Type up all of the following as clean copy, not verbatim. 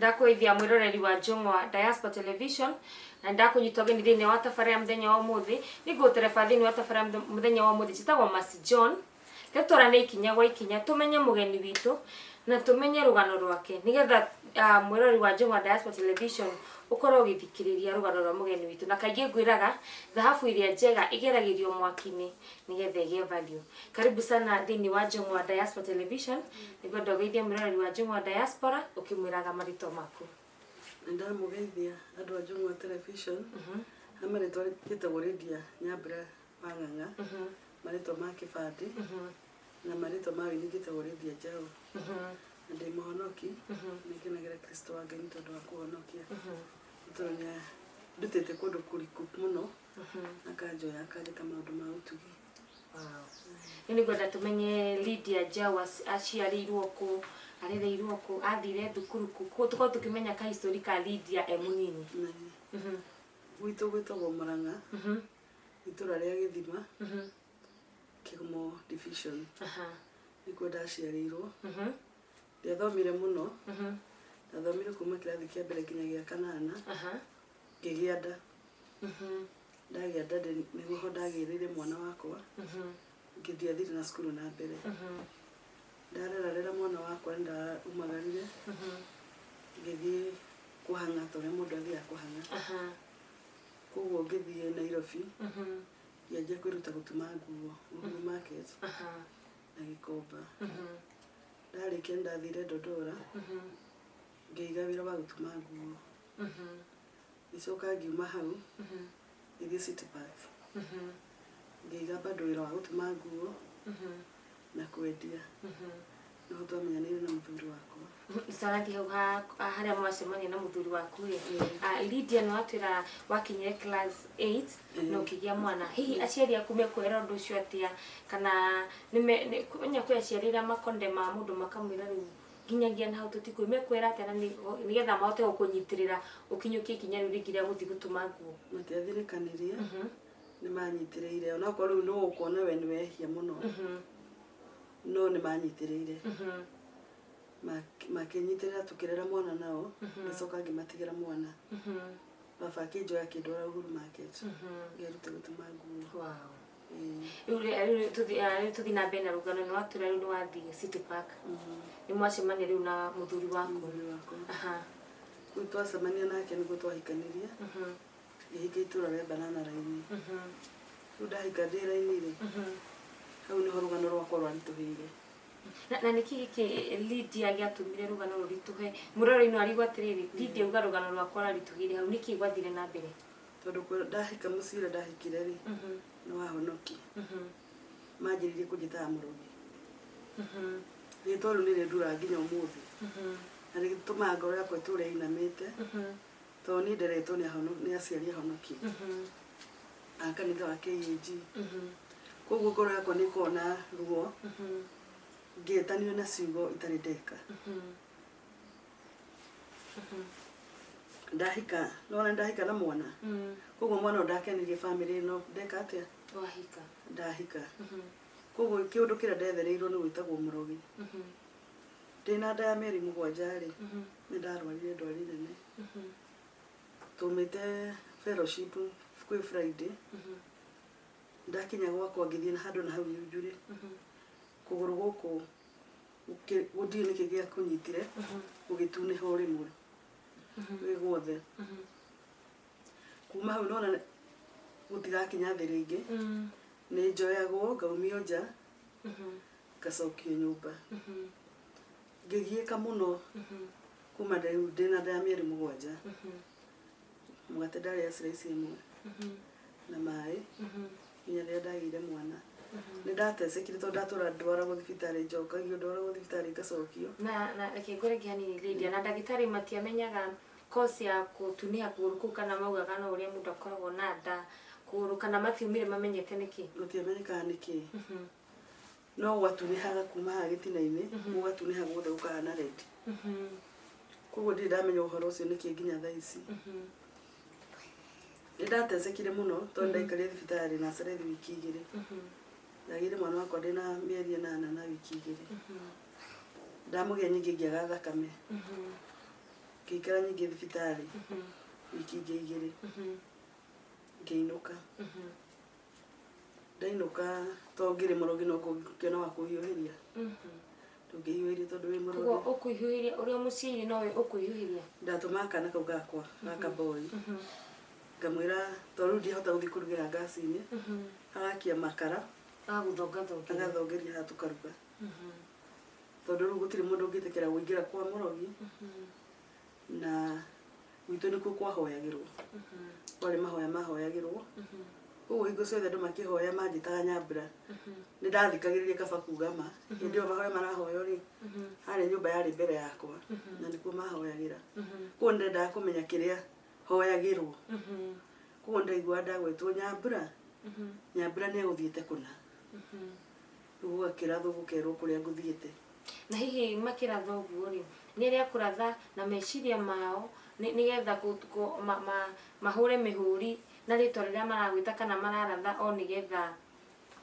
Ndakũgeithia mwĩroreri wa Njũng'wa Diaspora Television na ndakũnyita ũgeni thĩinĩ wa tabarĩra ya mũthenya wa ũmũthĩ. Nĩngũgũtereba thĩinĩ wa tabarĩra ya mũthenya wa ũmũthĩ. Njĩtagwo Mercy John. Reke twarane ikinya gwa ikinya tũmenye mũgeni witũ na tũmenye rũgano rwake nĩgetha mwĩroreri wa Njũng'wa Diaspora Television ũkorwo ũgĩthikĩrĩria rũgano rwa mũgeni witũ. Na kaingĩ ngwĩraga thahabu ĩrĩa njega ĩgeragĩrio mwaki-inĩ nĩgetha ĩgĩe value. Karibu sana thĩinĩ wa Njũng'wa Diaspora Television. Nĩngwenda ũgeithie mwĩroreri wa Njũng'wa Diaspora ũkĩmwĩraga marĩtwa maku. Nĩndamũgeithia andũ a Njũng'wa Television. Ha marĩtwa njĩtagwo Lydia Nyambura wa Ng'ang'a, marĩtwa ma kĩbandĩ, na marĩtwa ma wĩini njĩtagwo Lydia Njaũ. Na ndĩ mũhonoki, nĩngenagĩra Kristo wa Ngai nĩ tondũ wa kũhonokia. Nĩ tondũ nĩandutĩte kũndũ kũriku mũno, akanjoya akanjĩka maũndũ ma ũtugi. Wow. Rĩu nĩngwenda tũmenye Lydia Njaũ aciarĩirwo kũ, arereirwo kũ, athire thukuru kũ, koguo tũkorwo tũkĩmenya ka history ka Lydia e mũnini. Gwitũ gwĩtagwo Mũrang'a, itũra rĩa Gĩthima, Kĩgumo division. Nĩkuo ndaciarĩirwo. Ndiathomire mũno, ndathomire kuma kĩrathi kĩa mbere nginya gĩa kanana, ngĩgĩa nda. Ndagĩa nda nĩguo ho ndagĩrĩire mwana wakwa, ndiathire na cukuru na mbere. Ndarerarera mwana wakwa nĩndaumagarire, ngĩthiĩ kũhang'a ta ũrĩa mũndũ athiaga kũhang'a. Koguo ngĩthiĩ Nairobi, ngĩanjia kwĩruta gũtuma nguo Uhuru Market na Gĩkomba. Ndarĩkia nĩndathire Dodora, ngĩiga wĩra wa gũtuma nguo. Ngĩcoka ngiuma hau, ngĩthiĩ City Park. Ngĩiga bado wĩra wa gũtuma nguo na kwendia. Nĩho twamenyanĩire na mũthuri wakwa. Tũtanathiĩ hau harĩa mwacemania na mũthuri waku rĩ, Lydia nĩ watwĩra wakinyire class 8 na ũkĩgĩa mwana. Hihi aciari aku mekwĩra ũndũ ũcio atĩa? Kana nĩmenya kwĩ aciari arĩa makondemaga mũndũ makamwĩra rĩu nginyagia na hau tũtikũĩ. Mekwĩra atĩa na nĩgetha mahote gũkũnyitĩrĩra ũkinyũkie ikinya rĩu rĩngĩ rĩa gũthiĩ gũtuma nguo? Matiathirĩkanirie, nĩmanyitĩrĩire onokorwo rĩu nĩ ũkuona we nĩ wehia mũno, no nĩmanyitĩrĩire. Makĩnyitĩrĩra tũkĩrera mwana nao, ngĩcoka ngĩmatigĩra mwana. Baba akĩnjoya akĩndwara Uhuru Market, ngerute gũtuma nguo. Wow. Rĩu tũthiĩ na mbere na rũgano. Nĩ watwĩra rĩu nĩ wathiĩ City Park. Nĩ mwacemania rĩu na mũthuri waku. Mũthuri wakwa. Rĩu twacemania nake nĩguo twahikanirie. Ngĩhika itũra rĩa Banana Line. Rĩu ndahika ndĩ raini rĩ, hau nĩho rũgano rwakwa rwaritũhĩire. Na nĩkĩ gĩkĩ Lydia gĩatũmire rũgano rũritũhe? Mũrori no arigwo atĩrĩrĩ, Lydia auga rũgano rwakwa rwaritũhĩire hau, nĩkĩ gwathire na mbere? Tondũ ndahika mũciĩ ũrĩa ndahikire rĩ, nĩ wahonoki. Manjĩrĩirie kũnjĩtaga mũrogi. Rĩtwa rĩu nĩ rĩnduraga nginya ũmũthĩ. Na rĩtũmaga ngoro yakwa ĩtũre ĩinamĩte, tondũ niĩ nderetwo nĩ aciari ahonoki. A kanitha wa KAG. Koguo ngoro yakwa nĩ ĩkoragwo na ruo, ngĩtanio na ciugo itarĩ ndeka. Ndahika, nĩwona ndahika na mwana. Koguo mwana ũyũ ndakenirie bamĩrĩ ĩno, ndeka atĩa? Wahika. Ndahika. Koguo kĩũndũ kĩrĩa ndethereirwo nĩ gwĩtagwo mũrogi. Ndĩna nda ya mĩeri 7 rĩ, nĩ ndarwarire ndwari nene. Tumĩte fellowship kwĩ Friday. Ndakinya gwakwa ngĩthiĩ handũ na hau Nyunjurĩ. Kũgũrũ gũkũ gũtirĩ nĩkĩ gĩakũnyitire, gũgĩtunĩha o rĩmwe. Gwĩ guothe. Kuma hau nĩwona gũtirakinya thĩ rĩngĩ. Nĩ njoyagwo ngaumio nja, ngacokio nyũmba. Ngĩgiĩka mũno kuma rĩu ndĩna nda ya mĩeri 7. Mũgate ndarĩa slice ĩmwe na maĩ nginya rĩrĩa ndagĩire mwana. Nĩ ndatecekire tondũ ndatũra ndwaragwo thibitarĩ, njokagio, ndwaragwo thibitarĩ ngacokio. Na reke ngũrenge hanini Lydia, na ndagĩtarĩ matiamenyaga cause ya gũtunĩha kũgũrũ kũu, kana maugaga no ũrĩa mũndũ akoragwo na nda kũgũrũ, kana matiumire mamenyete nĩkĩ? Matiamenyekaga nĩkĩ. No gwatunĩhaga kuma haha gĩtina-inĩ, gũgatunĩha guothe gũkahana red. Koguo ndirĩ ndamenya ũhoro ũcio nĩkĩ nginya thaa ici. Nĩ ndatecekire mũno tondũ ndaikarire thibitarĩ Nazarethi wiki 2. Ndagĩire mwana wakwa ndĩna mĩeri 8 na wiki 2. Ndamũgĩa nyingĩ ngĩaga thakame. Ngĩikara nyingĩ thibitarĩ wiki ingĩ igĩrĩ. Ngĩinũka. Ndainũka to ngĩrĩ mũrogi no ngĩona wa kũhiũhĩria. Ndũngĩhiũhĩria tondũ wĩ mũrogi. Koguo ũkũhiũhĩria ũrĩa mũciĩ nowe ũkũhiũhĩria. Ndatũmaga kana kau gakwa gaka boy. Ngamwĩra to rĩu ndihota gũthiĩ kũrugĩra ngaci-inĩ. Agakia makara. Agagũthongathongeria. Agathongeria haha tũkaruga. Tondũ rĩu gũtirĩ mũndũ ũngĩtĩkĩra kũingĩra kwa mũrogi. Na gwitũ nĩkuo kwahoyagĩrwo. Kwarĩ mahoya mahoyagĩrwo. Koguo hingo ciothe andũ makĩhoya manjĩtaga Nyambura. Nĩ ndathikagĩrĩria kaba kuga ma. Hĩndĩ ĩyo mahoya marahoywo rĩ, harĩ nyũmba yarĩ mbere yakwa na nĩkuo mahoyagĩra. Koguo nĩ ndendaga kũmenya kĩrĩa hoyagĩrwo. Koguo ndaigua ndagwĩtwo Nyambura, Nyambura nĩ egũthiĩte kũna. Rĩu gũgakĩrathwo gũkerwo kũrĩa ngũthiĩte. Na hihi makĩratha ũguo rĩ, nĩ arĩa kũratha na meciria mao nĩgetha mahũre mĩhũri na rĩtwa rĩrĩa maragwĩta kana mararatha o nĩgetha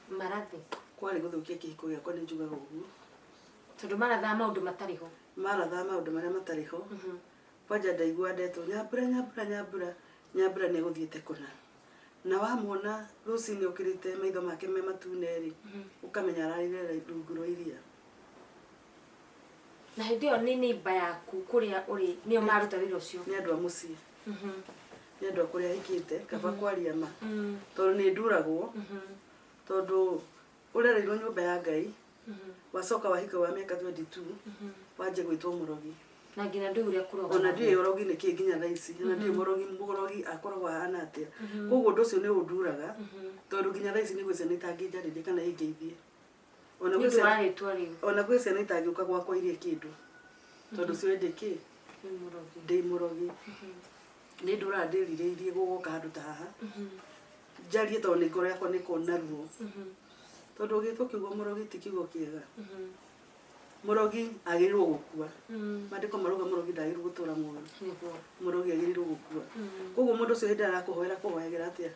marathe. Kwarĩ gũthũkia kĩhiko gĩakwa nĩ njugaga ũguo. Tondũ marathaga maũndũ matarĩ ho. Marathaga maũndũ marĩa matarĩ ho. Kwanja ndaigua ndetwo Nyambura, Nyambura, Nyambura, Nyambura nĩ egũthiĩte kũna. Na wamuona rũcinĩ okĩrĩte maitho make me matune rĩ, ũkamenya ararĩire rungu rwa iria. Na hĩndĩ ĩyo nĩ neighbor yaku kũrĩa ũrĩ nĩo maruta wĩra ũcio. Nĩ andũ a mũciĩ. Nĩ andũ a kũrĩa hikĩte, kaba kwaria ma. Tondũ nĩ nduragwo. Tondũ ũrereirwo nyũmba ya Ngai, wacoka wahika wa mĩaka 22, wanjia gwĩtwo mũrogi. Na nginya ndũĩ ũrĩa kũroga. Ona ndiũĩ ũrogi nĩ kĩ nginya thaa ici, ona ndiũĩ mũrogi akoragwo ahana atĩa. Koguo ũndũ ũcio nĩ ũnduraga, tondũ nginya thaa ici nĩ gwĩ ciana itangĩnjarĩria kana ingeithie. Ona Nĩ ũndũ wa rĩtwa rĩu. Ona gwĩ ciana itangĩũka gwakwa irie kĩndũ. Tondũ ciũĩ ndĩ kĩ? Ndĩ mũrogi. Ndĩ mũrogi. Nĩ ndũraga ndĩrirĩirie gũgoka handũ ta haha. Njarie tondũ nĩ ngoro yakwa nĩ ĩkoragwo na ruo. Tondũ ũgĩtwo kiugo mũrogi ti kiugo kĩega. Mũrogi agĩrĩirwo gũkua. Maandĩko marauga mũrogi ndagĩrĩirwo gũtũra muoyo. Mũrogi agĩrĩirwo gũkua. Koguo mũndũ ũcio hĩndĩ ĩrĩa arakũhoera akũhoyagĩra atĩa?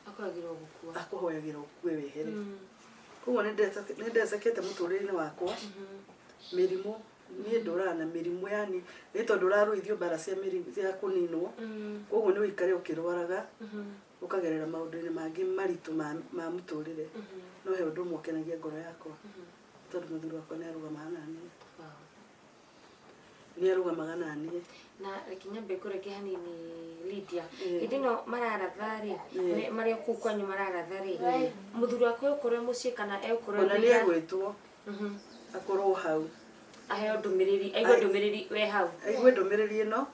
Akũhoyagĩra gũkua. Akũhoyagĩra ũkue wehere. Koguo nĩ ndecekete mũtũrĩre-inĩ wakwa. Mĩrimũ niĩ ndũraga na mĩrimũ yani nĩ tondũ ũrarũithio mbara cia mĩrimũ cia kũninwo. Koguo nĩ ũikare ũkĩrwaraga. Ũkagerera maũndũ-inĩ mangĩ maritũ ma mũtũrĩre. No he ũndũ ũmwe ũkenagia ngoro yakwa. Tondũ mũthuri wakwa nĩ arũgamaga na niĩ. Nĩ arũgamaga na niĩ. Na reke nyambe ngũreke hanini Lydia. Hĩndĩ ĩno mararatha rĩ, marĩ kũu kwanyu mararatha rĩ, mũthuri waku egũkorwo e mũciĩ kana egũkorwo Ona nĩ egwĩtwo akorwo hau. Aheo ndũmĩrĩri, aigue ndũmĩrĩri we hau. Aigue ndũmĩrĩri ĩno,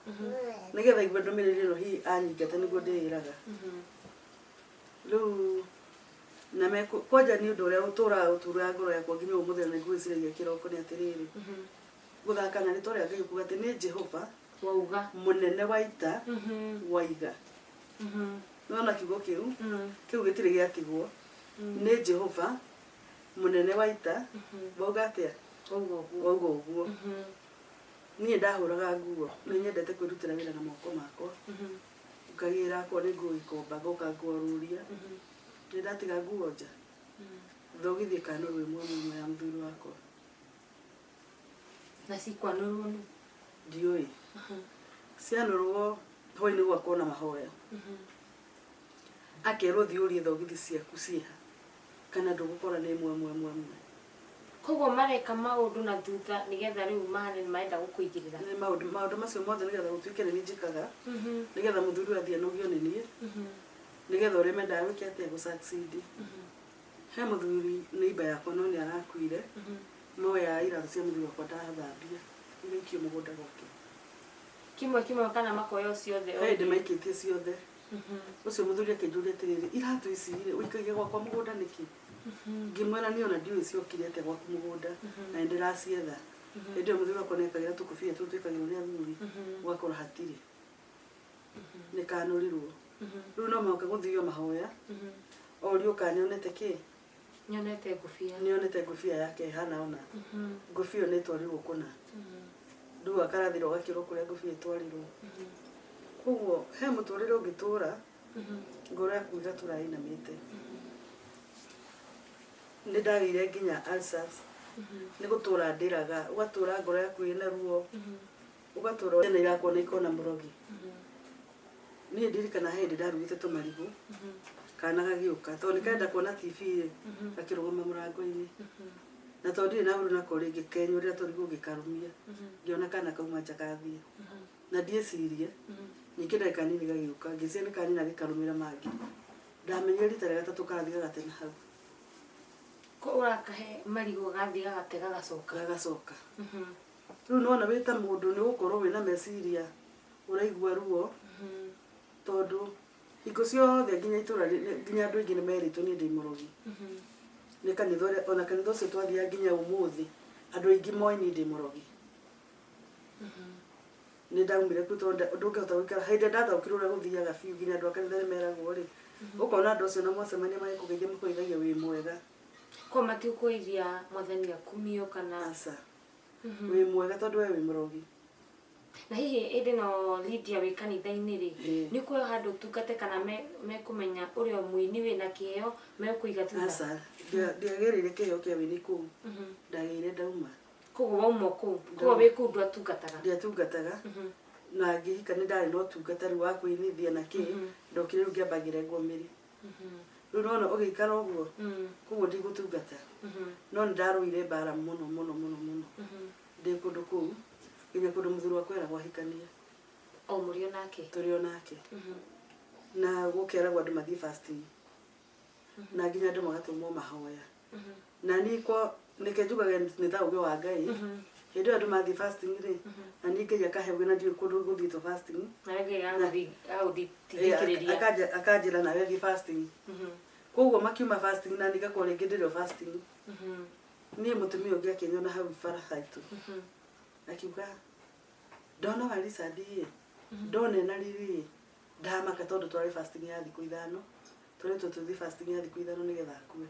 nĩgetha aigue ndũmĩrĩri ĩno hihi anyingate nĩguo ndĩĩraga. Rĩu na me kwanja nĩ ũndũ ũrĩa ũtũraga ũturaga ngoro yakwa nginya ũmũthĩ na nĩngwĩciragia kĩroko nĩ atĩrĩrĩ. Gũthaka na rĩtwa rĩa Ngai kuga atĩ nĩ Jehova wauga mũnene wa ita waiga. Nĩwona kiugo kĩu? Kĩu gĩtirĩ gĩatigwo. Nĩ Jehova mũnene wa ita wauga atĩa? Wauga ũguo. Wauga ũguo. Niĩ ndahũraga nguo, nĩ nyendete kwĩrutĩra wĩra na moko makwa. Ngagĩra akorwo nĩ nguo gĩkomba ngoka ngorũria. Nĩ ndatiga nguo nja. Thogithi ĩkanũrwo ĩmwe ĩmwe ya mũthuri wakwa. Na cikwanũrwo nũ? Ndiũĩ. Cianũrwo hwaĩ-inĩ gũgakorwo na mahoya. Akerwo thiĩ ũrie thogithi ciaku ciĩha kana ndũgũkora nĩ ĩmwe ĩmwe ĩmwe ĩmwe. Koguo mareka maũndũ na thutha nĩgetha rĩu mahane nĩ marenda gũkũigĩrĩra. Nĩ maũndũ macio mothe nĩgetha gũtuĩke nĩ niĩ njĩkaga. Nĩgetha mũthuri ũyũ athiĩ anogio nĩ niĩ. Nĩgetha ũrĩa mendaga gwĩke atĩa gũ succeed. He mũthuri neighbor yakwa no nĩ arakuire. Moya iratũ cia mũthuri wakwa ndathambia. Igaikio mũgũnda gwake. Kimwe kimwe kana makoya ciothe. He hĩndĩ maikĩtie ciothe. Ũcio mũthuri akĩnjũria atĩrĩrĩ, iratũ ici rĩ, ũikagia gwakwa mũgũnda nĩkĩ? Ngĩmwĩra niĩ ona ndiũĩ ciokire atĩa gwaku mũgũnda na nĩ ndĩracietha. Hĩndĩ ĩyo mũthuri wakwa nĩekagĩra tũkũbia tũtũ twĩkagĩrwo nĩ athuri, ũgakora hatirĩ. Nĩ kanũrirwo. Rĩu no mũhaka gũthio mahoya. Orio kana nĩonete kĩ? Nyonete ngũbia. Nĩonete ngũbia yake ĩhana ũna. Ngũbia ĩyo nĩ ĩtwarirwo kũna. Rĩu akarathirwo agakĩrwo kũrĩa ngũbia ĩtwarirwo. Koguo he mũtũrĩre ũngĩtũra, ngoro yaku ĩgatũra ĩinamĩte. Nĩ ndagĩire nginya ulcers. Nĩ gũtũra ndĩraga, ũgatũra ngoro yaku ĩna ruo. Ũgatũra ciana irakuona ikona mũrogi. Niĩ ndirikana hĩndĩ ndarugĩte tũmarigũ, kana gagĩũka tondũ nĩkenda kuona TV rĩ, gakĩrũgama mũrango-inĩ. Na tondũ ndirĩ na ũru nako rĩngĩ kenyũrĩra tũrigũ ngĩkarũmia, ngĩona kana kauma nja gathiĩ. Na ndiĩcirie, ningĩ ndagĩka nini gagĩũka, ngĩciria nĩ kanina gĩkarũmĩra mangĩ. Ndamenyire rita rĩa gatatũ karathiĩ gagate na hau. Ko ũrakahe marigũ gathiĩ gagate gagacoka. Gagacoka. Rĩu nĩwona wĩ ta mũndũ nĩ ũgũkorwo wĩna meciria ũraigua ruo, tondũ hingo ciothe nginya itũra nginya andũ aingĩ nĩ merĩtwo niĩ ndĩ mũrogi. Nĩ kanitha ũrĩa ona kanitha ũcio twathiaga nginya ũmũthĩ, andũ aingĩ moĩ niĩ ndĩ mũrogi. Nĩ ndaumire kuo tondũ ndũngĩhota gũikara hĩndĩ ĩrĩa ndataũkirwo ũrĩa gũthiaga biũ nginya andũ a kanitha nĩ meragwo rĩ, ũkona andũ acio na mwacemania magĩkũgeithia makũgeithagia wĩ mwega. Ko matiũkũiria mwathani akumio kana? Aca. Wĩ mwega tondũ we wĩ mũrogi. Na hihi hĩndĩ ĩno Lydia wĩ kanitha-inĩ rĩ, nĩ ũkuoya handũ ũtungate kana mekũmenya ũrĩa mũini wĩna kĩheo megũkũiga thutha? Aca, ndiagĩrĩire kĩheo kĩa wĩini kũu. Ndagĩire ndauma. Koguo wauma kũu, koguo wĩ kũu ndwatungataga? Ndiatungataga. Na ngĩhika nĩ ndarĩ na ũtungata rĩu wa kwĩinithia na kĩ, ndokire rĩu ngĩamba ngĩrengwo mĩri. Rĩu nĩwona ũgĩikara ũguo, koguo ndigũtungata. No nĩ ndarũire mbara mũno mũno mũno mũno. Ndĩ kũndũ kũu, nginya kũndũ mũthuri wakwa eragwo ahikanie. O mũrĩ o nake? Tũrĩ o nake. Na gũkeragwo andũ mathiĩ fasting. Na nginya andũ magatũmwo mahoya. Na niĩ kwa nĩkĩo njugaga nĩ ta ũũgĩ wa Ngai. Hĩndĩ ĩyo andũ mathiĩ fasting rĩ, na niĩ Ngai akahe ũũgĩ na ndiũĩ kũndũ gũthiĩtwo fasting. Na Ngai agagũthindĩkĩrĩria. Akanjĩra nawe thiĩ fasting. Koguo makiuma fasting na niĩ ngakorwo rĩngĩ ndĩrĩ o fasting. Niĩ mũtumia ũngĩ akĩnyona hau bara haitũ. Akiuga, ndona wa Richard ĩ, ndona ena riri ĩ, ndamaka tondũ twarĩ fasting ya thikũ ithano. Tũretwo tũthiĩ fasting ya thikũ ithano nĩgetha akue.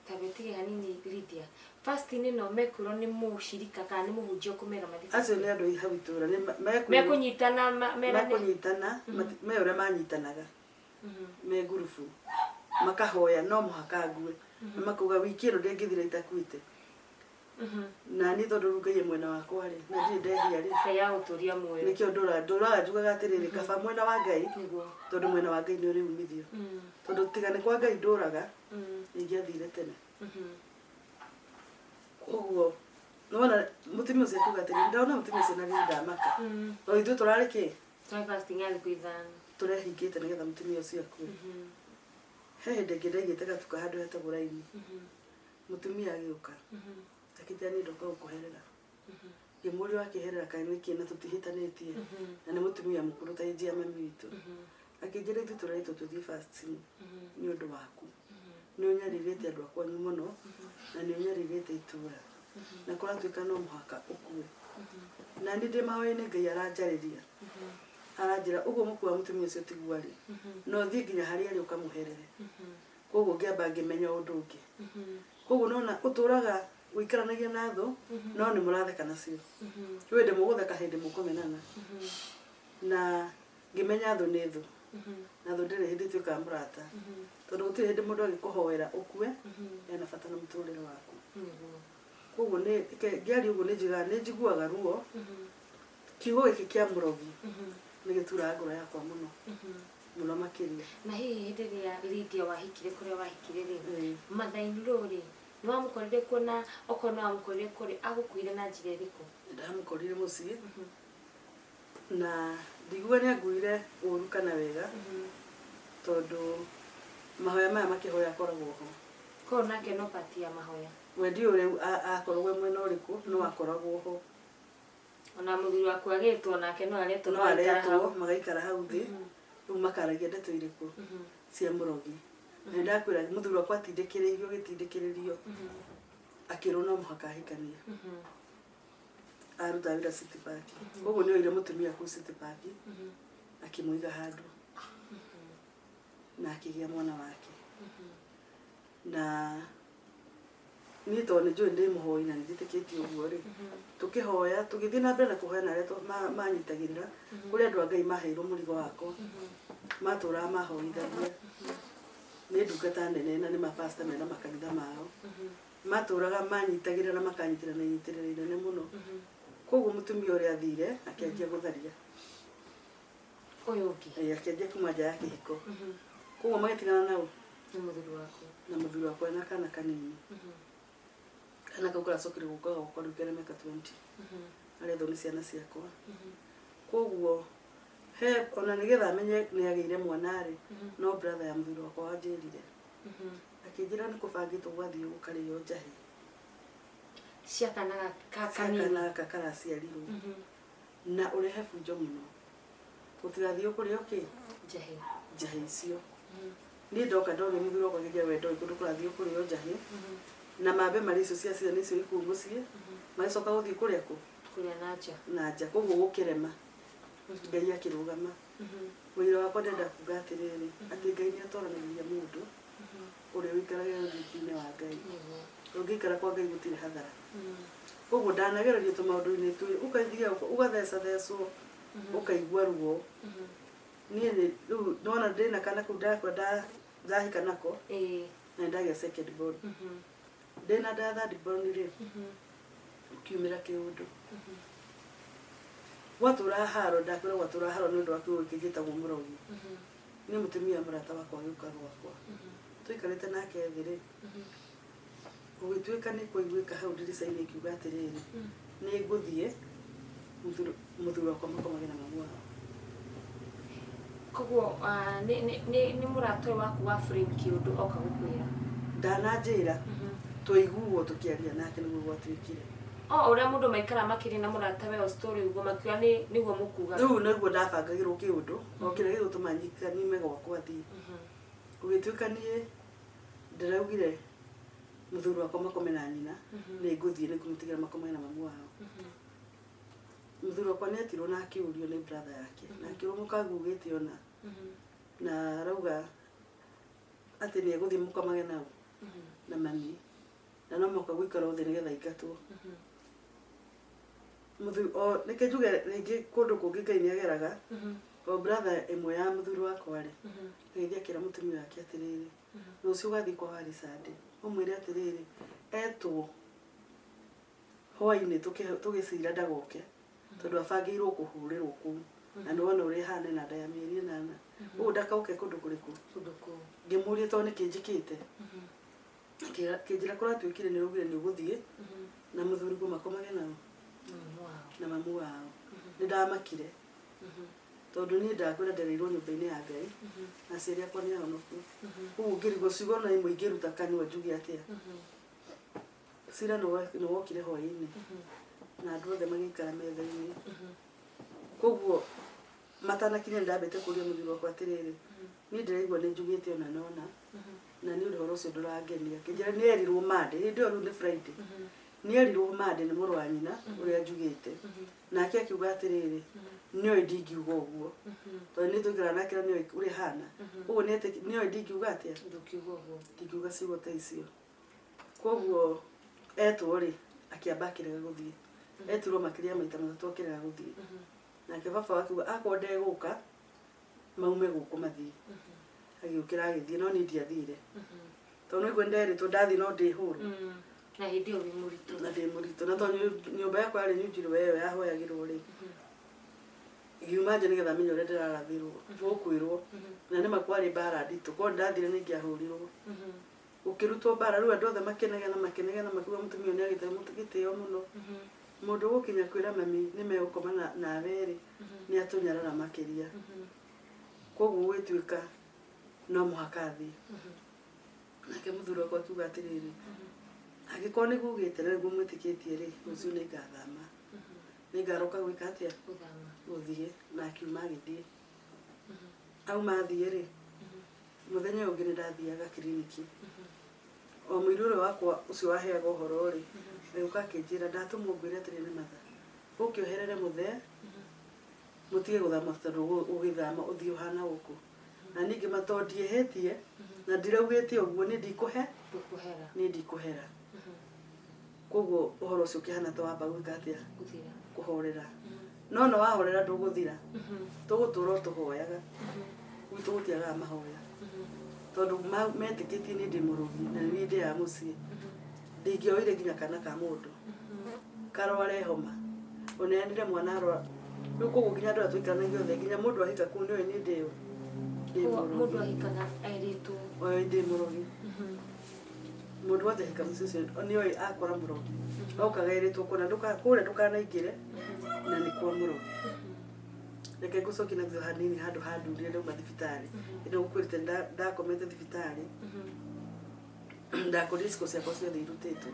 Ta wĩtige hanini Lydia. Fasting ĩno mekwĩrwo nĩ mũcirika kana nĩ mũhunjia ũkũmera mathiĩ Acio nĩ andũ hau itũra, nĩ mekũnyitana merane. Mekũnyitana, me ũrĩa manyitanaga. Me ngurubu. Makahoya no mũhaka ngue. Na makauga wiki ĩno ndĩngĩthira itakuĩte. Na niĩ tondũ rĩu Ngai e mwena wakwa rĩ, na ndirĩ ndehia rĩ. Ngai agũtũria muoyo. Nĩkĩo ndũraga njugaga atĩrĩrĩ, kaba mwena wa Ngai, Nĩguo. tondũ mwena wa Ngai nĩ ũrĩ umithio. Tondũ tiga nĩ kwa Ngai ndũraga, ingĩathire tene. Koguo, nĩwona mũtumia ũcio akiuga atĩrĩrĩ, ndona mũtumia ũcio na riri ndamaka. No ithuĩ tũrarĩ kĩ? Tũrarĩ fasting ya thikũ ithano. Tũrehingĩte nĩgetha mũtumia ũcio akue. He hĩndĩ ĩngĩ ndaigĩte gatuka handũ hetagwo raini. Mũtumia agĩũka. Akĩnjĩra niĩ ndoka gũkũherera. Ngĩmũũria wakĩherera kaĩ nĩkĩ na tũtihĩtanĩtie. Na nĩ mũtumia mũkũrũ ta ĩnji ya mami witũ. Akĩnjĩra ithuĩ tũrehetwo tũthiĩ fasting nĩ ũndũ waku. Nĩ ũnyarirĩte andũ a kwanyu mũno, na nĩ ũnyarirĩte itũũra. Na kũratuĩka no mũhaka ũkue. Na niĩ ndĩ mahoya-inĩ Ngai aranjarĩria. Aranjĩra ũguo mũkua wa mũtumia ũcio tiguo arĩ. No ũthiĩ nginya harĩa arĩ ũkamũherere. Koguo ngĩamba ngĩmenya ũndũ ũngĩ. Koguo nĩwona ũtũraga ũikaranagia na thũ, no nĩ mũratheka nacio. Kwĩ hĩndĩ mũgũtheka hĩndĩ mũkũmenana. Na ngĩmenya thũ nĩ thũ. Na thũ ndĩrĩ hĩndĩ ĩtuĩkaga mũrata. Tondũ gũtirĩ hĩndĩ mũndũ angĩkũhoera ũkue, ena bata na mũtũrĩre waku. Koguo ngĩaria ũguo nĩ njiguaga ruo. Kiugo gĩkĩ kĩa mũrogi nĩ gĩturaga ngoro yakwa mũno. Mũno makĩria. Na hihi hĩndĩ ĩrĩa Lydia wahikire kũrĩa wahikire rĩ, mother-in-law rĩ, nĩ wamũkorire kuo na okorwo nĩ wamũkorire kuo rĩ, agũkuire na njĩra ĩrĩkũ? Ndamũkorire mũciĩ. Na ndiguga nĩ anguire ũru kana wega, tondũ mahoya maya makĩhoya akoragwo ho. Koguo nake no part ya mahoya. We ndiũĩ rĩu akoragwo e mwena ũrĩkũ, no akoragwo ho. Ona mũthuri waku agĩtwo nake no aretwo No magaikara aretwo, hau. magaikara hau thĩ. Rĩu makaragia ndeto irĩkũ cia mũrogi. Na nĩndakwĩra mũthuri wakwa atindĩkĩrĩirio gĩtindĩkĩrĩrio. Akĩrwo no mũhaka ahikanie. Arutaga wĩra City Park. Koguo nĩ oire mũtumia kũu City Park, akĩmũiga handũ. Na akĩgĩa mwana wake. Na niĩ tondũ nĩ njũĩ ndĩ mũhoi na nĩ njĩtĩkĩtie ũguo rĩ, tũkĩhoya, tũgĩthiĩ na mbere na kũhoya na arĩa manyitagĩrĩra, kũrĩ andũ a Ngai maheirwo mũrigo wakwa, matũraga mahoithagia. Nĩ ndungata nene na nĩ mapasta mena makanitha mao. Matũraga manyitagĩrĩra na makanyitĩrĩra na inyitĩrĩra inene mũno. Koguo mũtumia ũrĩa athire akĩanjia gũtharia. Ũyũ ũngĩ. Ĩĩ, akĩanjia kuma nja ya kĩhiko. Koguo magĩtigana nao. Nĩ mũthuri waku. Na mũthuri wakwa na kana kanini. Kana kau karacokire gũka gwakwa rĩu kena mĩaka 20. Arethwo nĩ ciana ciakwa. Koguo he ona nĩgetha amenye nĩ agĩire mwana rĩ, no brother ya mũthuri wakwa wanjĩrire. Akĩnjĩra nĩ kũbangĩtwo gwathiĩ gũkarĩo njahĩ. Cia kana ka Cia kanini. kana gaka karaciarirwo. Na ũrehe bunjo mũno. Gũtigathiĩ kũrĩo kĩ? Njahĩ. Njahĩ icio. Niĩ ndoka ndonire mũthuri wakwa akĩnjĩra we ndoĩ kũndũ kũrathiĩ kũrĩo njahĩ. Na mambe marĩ icio cia ciana icio ikuu mũciĩ. Magĩcoka gũthiĩ kũrĩa kũ? Kũrĩa na nja. Na nja. Koguo gũkĩrema. Ngai akĩrũgama. Wĩra wakwa ndĩrenda kuga atĩrĩrĩ, atĩ Ngai nĩ atoranagĩria mũndũ ũrĩa ũikaraga ũthingu-inĩ wa Ngai. Ũngĩikara kwa Ngai gũtirĩ hathara. Koguo ndanagererio tũmaũndũ-inĩ twĩ, ũkathiaga ũgathecathecwo, ũkaigua ruo. Niĩ nĩ rĩu nĩwona ndĩna kana kau ndakua ndahika nako, na nĩndagĩa second born. Ndĩna nda third born rĩ, ũkiumĩra kĩũndũ. Gwatũra haro, ndakwĩra gwatũra haro nĩ ũndũ wa kiugo gĩkĩ gĩtagwo mũrogi. Niĩ mũtumia mũrata wakwa agĩũka gwakwa. Tũikarĩte nake thĩ rĩ, gũgĩtuĩka nĩ kũiguĩka hau ndirica-inĩ ĩkiuga atĩrĩrĩ, nĩ ngũthiĩ mũthuri wakwa makomage na mamu wao. Koguo nĩ mũrata ũyũ waku wa frame kĩũndũ oka gũkwĩra. Ndananjĩra, twaiguo tũkĩaria nake nĩguo gwatuĩkire. O ũrĩa mũndũ maikara makĩria na mũrata we o story ũguo makiuga nĩ nĩguo mũkugaga. Rĩu nĩguo ndabangagĩrwo kĩũndũ, o kĩrĩa gĩgũtũma nyume gwakwa thiĩ. Gũgĩtuĩka niĩ ndĩraugire mũthuri wakwa makome na nyina, nĩ ngũthiĩ nĩ ngũmũtigĩra makome na mamu wao. Mũthuri wakwa nĩ etirwo na akĩũrio nĩ brother yake, na akĩrwo mũkagu ugĩte ona, na arauga atĩ nĩ egũthiĩ mũkomage nao na mami, na no mũhaka gũikara thĩ nĩgetha aingatwo. Mũthuri o reke njuge rĩngĩ kũndũ kũngĩ Ngai nĩ ageraga, o brother ĩmwe ya mũthuri wakwa rĩ, agĩthiĩ akĩra mũtumia wake atĩrĩrĩ, rũciũ ũgathiĩ kwa Warisande, ũmwĩre atĩrĩrĩ, etwo hwainĩ tũgĩcira ndagoke, tondũ abangĩirwo kũhũrĩrwo kũu, na nĩ wona ũrĩa ĩhana na nda ya mĩeri ĩnana, ũguo ndakoke kũndũ kũrĩkũ. Kũndũ kũu. Ngĩmũria tondũ nĩkĩ njĩkĩte, kĩnjĩra kũratuĩkire nĩ ũraugire nĩ ũgũthiĩ na mũthuri guo makomage nao na mamu wao. Nĩ ndamakire tondũ niĩ ndakwĩra ndereirwo nyũmba-inĩ ya Ngai na aciari akwa nĩ ahonoku. Koguo ngĩrigwo ciugo na imwe ingĩruta kanua njuge atĩa. Cira nĩ wokire hwaĩ-inĩ na andũ othe magĩikara metha-inĩ. Koguo matanakinya nĩ ndambĩte kũria mũthuri wakwa atĩrĩrĩ, niĩ ndĩraigua nĩ njugĩte ona nona, na nĩ ũndũ ũhoro ũcio ndũrangenia. Kĩnjĩra nĩ erirwo Monday, hĩndĩ ĩyo rĩu nĩ Friday. Nĩ erirwo Monday nĩ mũrũ wa nyina ũrĩa njugĩte. Nake akiuga atĩrĩrĩ, nĩoĩ ndingiuga ũguo, tondũ nĩ tũikaraga nake na nĩoĩ ũrĩa hana. Koguo nĩoĩ ndingiuga atĩa? Ndũkiuga ũguo. Ndingiuga ciugo ta icio. Koguo etwo rĩ, akĩamba akĩrega gũthiĩ. Etirwo makĩria maita matatũ akĩrega gũthiĩ. Nake baba akiuga akorwo ndegũka maume gũkũ mathiĩ. Agĩũkĩra agĩthiĩ no niĩ ndiathire. Tondũ nĩguo nderĩtwo ndathiĩ no ndĩhũrwo. Na hĩndĩ ĩyo wĩ mũritũ. Na ndĩ mũritũ. Na tondũ nyũmba yakwa yarĩ nyunjirwo ĩyo yahoyagĩrwo rĩ, ngiuma nja nĩgetha menye ũrĩa ndĩrarathĩrwo, gũkwĩrwo. Na nĩma kwarĩ mbara nditũ, korwo ndathire nĩ ingĩahũrirwo. Gũkĩrutwo mbara, rĩu andũ othe makĩnegena makĩnegena makiuga mũtumia ũyũ nĩagĩte gĩtĩo mũno. Mũndũ ũgũkinya kwĩra mami nĩ megũkoma nawe rĩ, nĩ atũnyarara makĩria. Koguo gũgĩtuĩka no mũhaka athiĩ. Nake mũthuri wakwa akiuga atĩrĩrĩ, angĩkorwo nĩguo ugĩte na nĩguo mwĩtĩkĩtie rĩ, rũciũ nĩngathama. Nĩngaroka gwĩka atĩa? Gũthama. Gũthiĩ. Na akiuma agĩthiĩ. Auma athiĩ rĩ, mũthenya ũyũ ũngĩ nĩndathiaga kiriniki. O mũirũ ũrĩa wakwa ũcio waheaga ũhoro rĩ, agĩũka akĩnjĩra ndatũmwo ngwĩre atĩrĩ nĩ matha, ũke ũherere mũthee, mũtige gũthama tondũ ũgĩthama ũthiĩ ũhana gũkũ. Na niĩ ngĩma tondũ ndiĩhĩtie, na ndiraugĩte ũguo, niĩ ndikũhe, Ndũkũhera. niĩ ndikũhera. Koguo ũhoro ũcio ũkĩhana ta wamba gwĩka atĩa? Gũthira. Kũhorera. No no wahorera ndũgũthira. Tũgũtũra o tũhoyaga. Gwitũ gũtiagaga mahoya. Tondũ metĩkĩtie niĩ ndĩ mũrogi na niĩ ndĩaga mũciĩ. Ndingĩoire nginya kana ka mũndũ. Karware homa. Ũneanire mwana arora. Rĩu koguo nginya andũ arĩa tũikaranagia othe, nginya mũndũ ahika kũu nĩoĩ niĩ ndĩ ũ. Ndĩ Koguo mũndũ mũrogi. ahikaga erĩtwo. Oĩ ndĩ mũrogi. Mũndũ wothe ahika mũciĩ ũcio nĩoĩ akora mũrogi. Okaga erĩtwo kũna kũrĩa ndũkanaingĩre na nĩ kwa mũrogi. Reke ngũcokie na thutha hanini handũ handurire ndauma thibitarĩ. Ĩno ngũkwĩrĩte ndakomete thibitarĩ. Ndakorire iciko ciakwa ciothe irutĩtwo.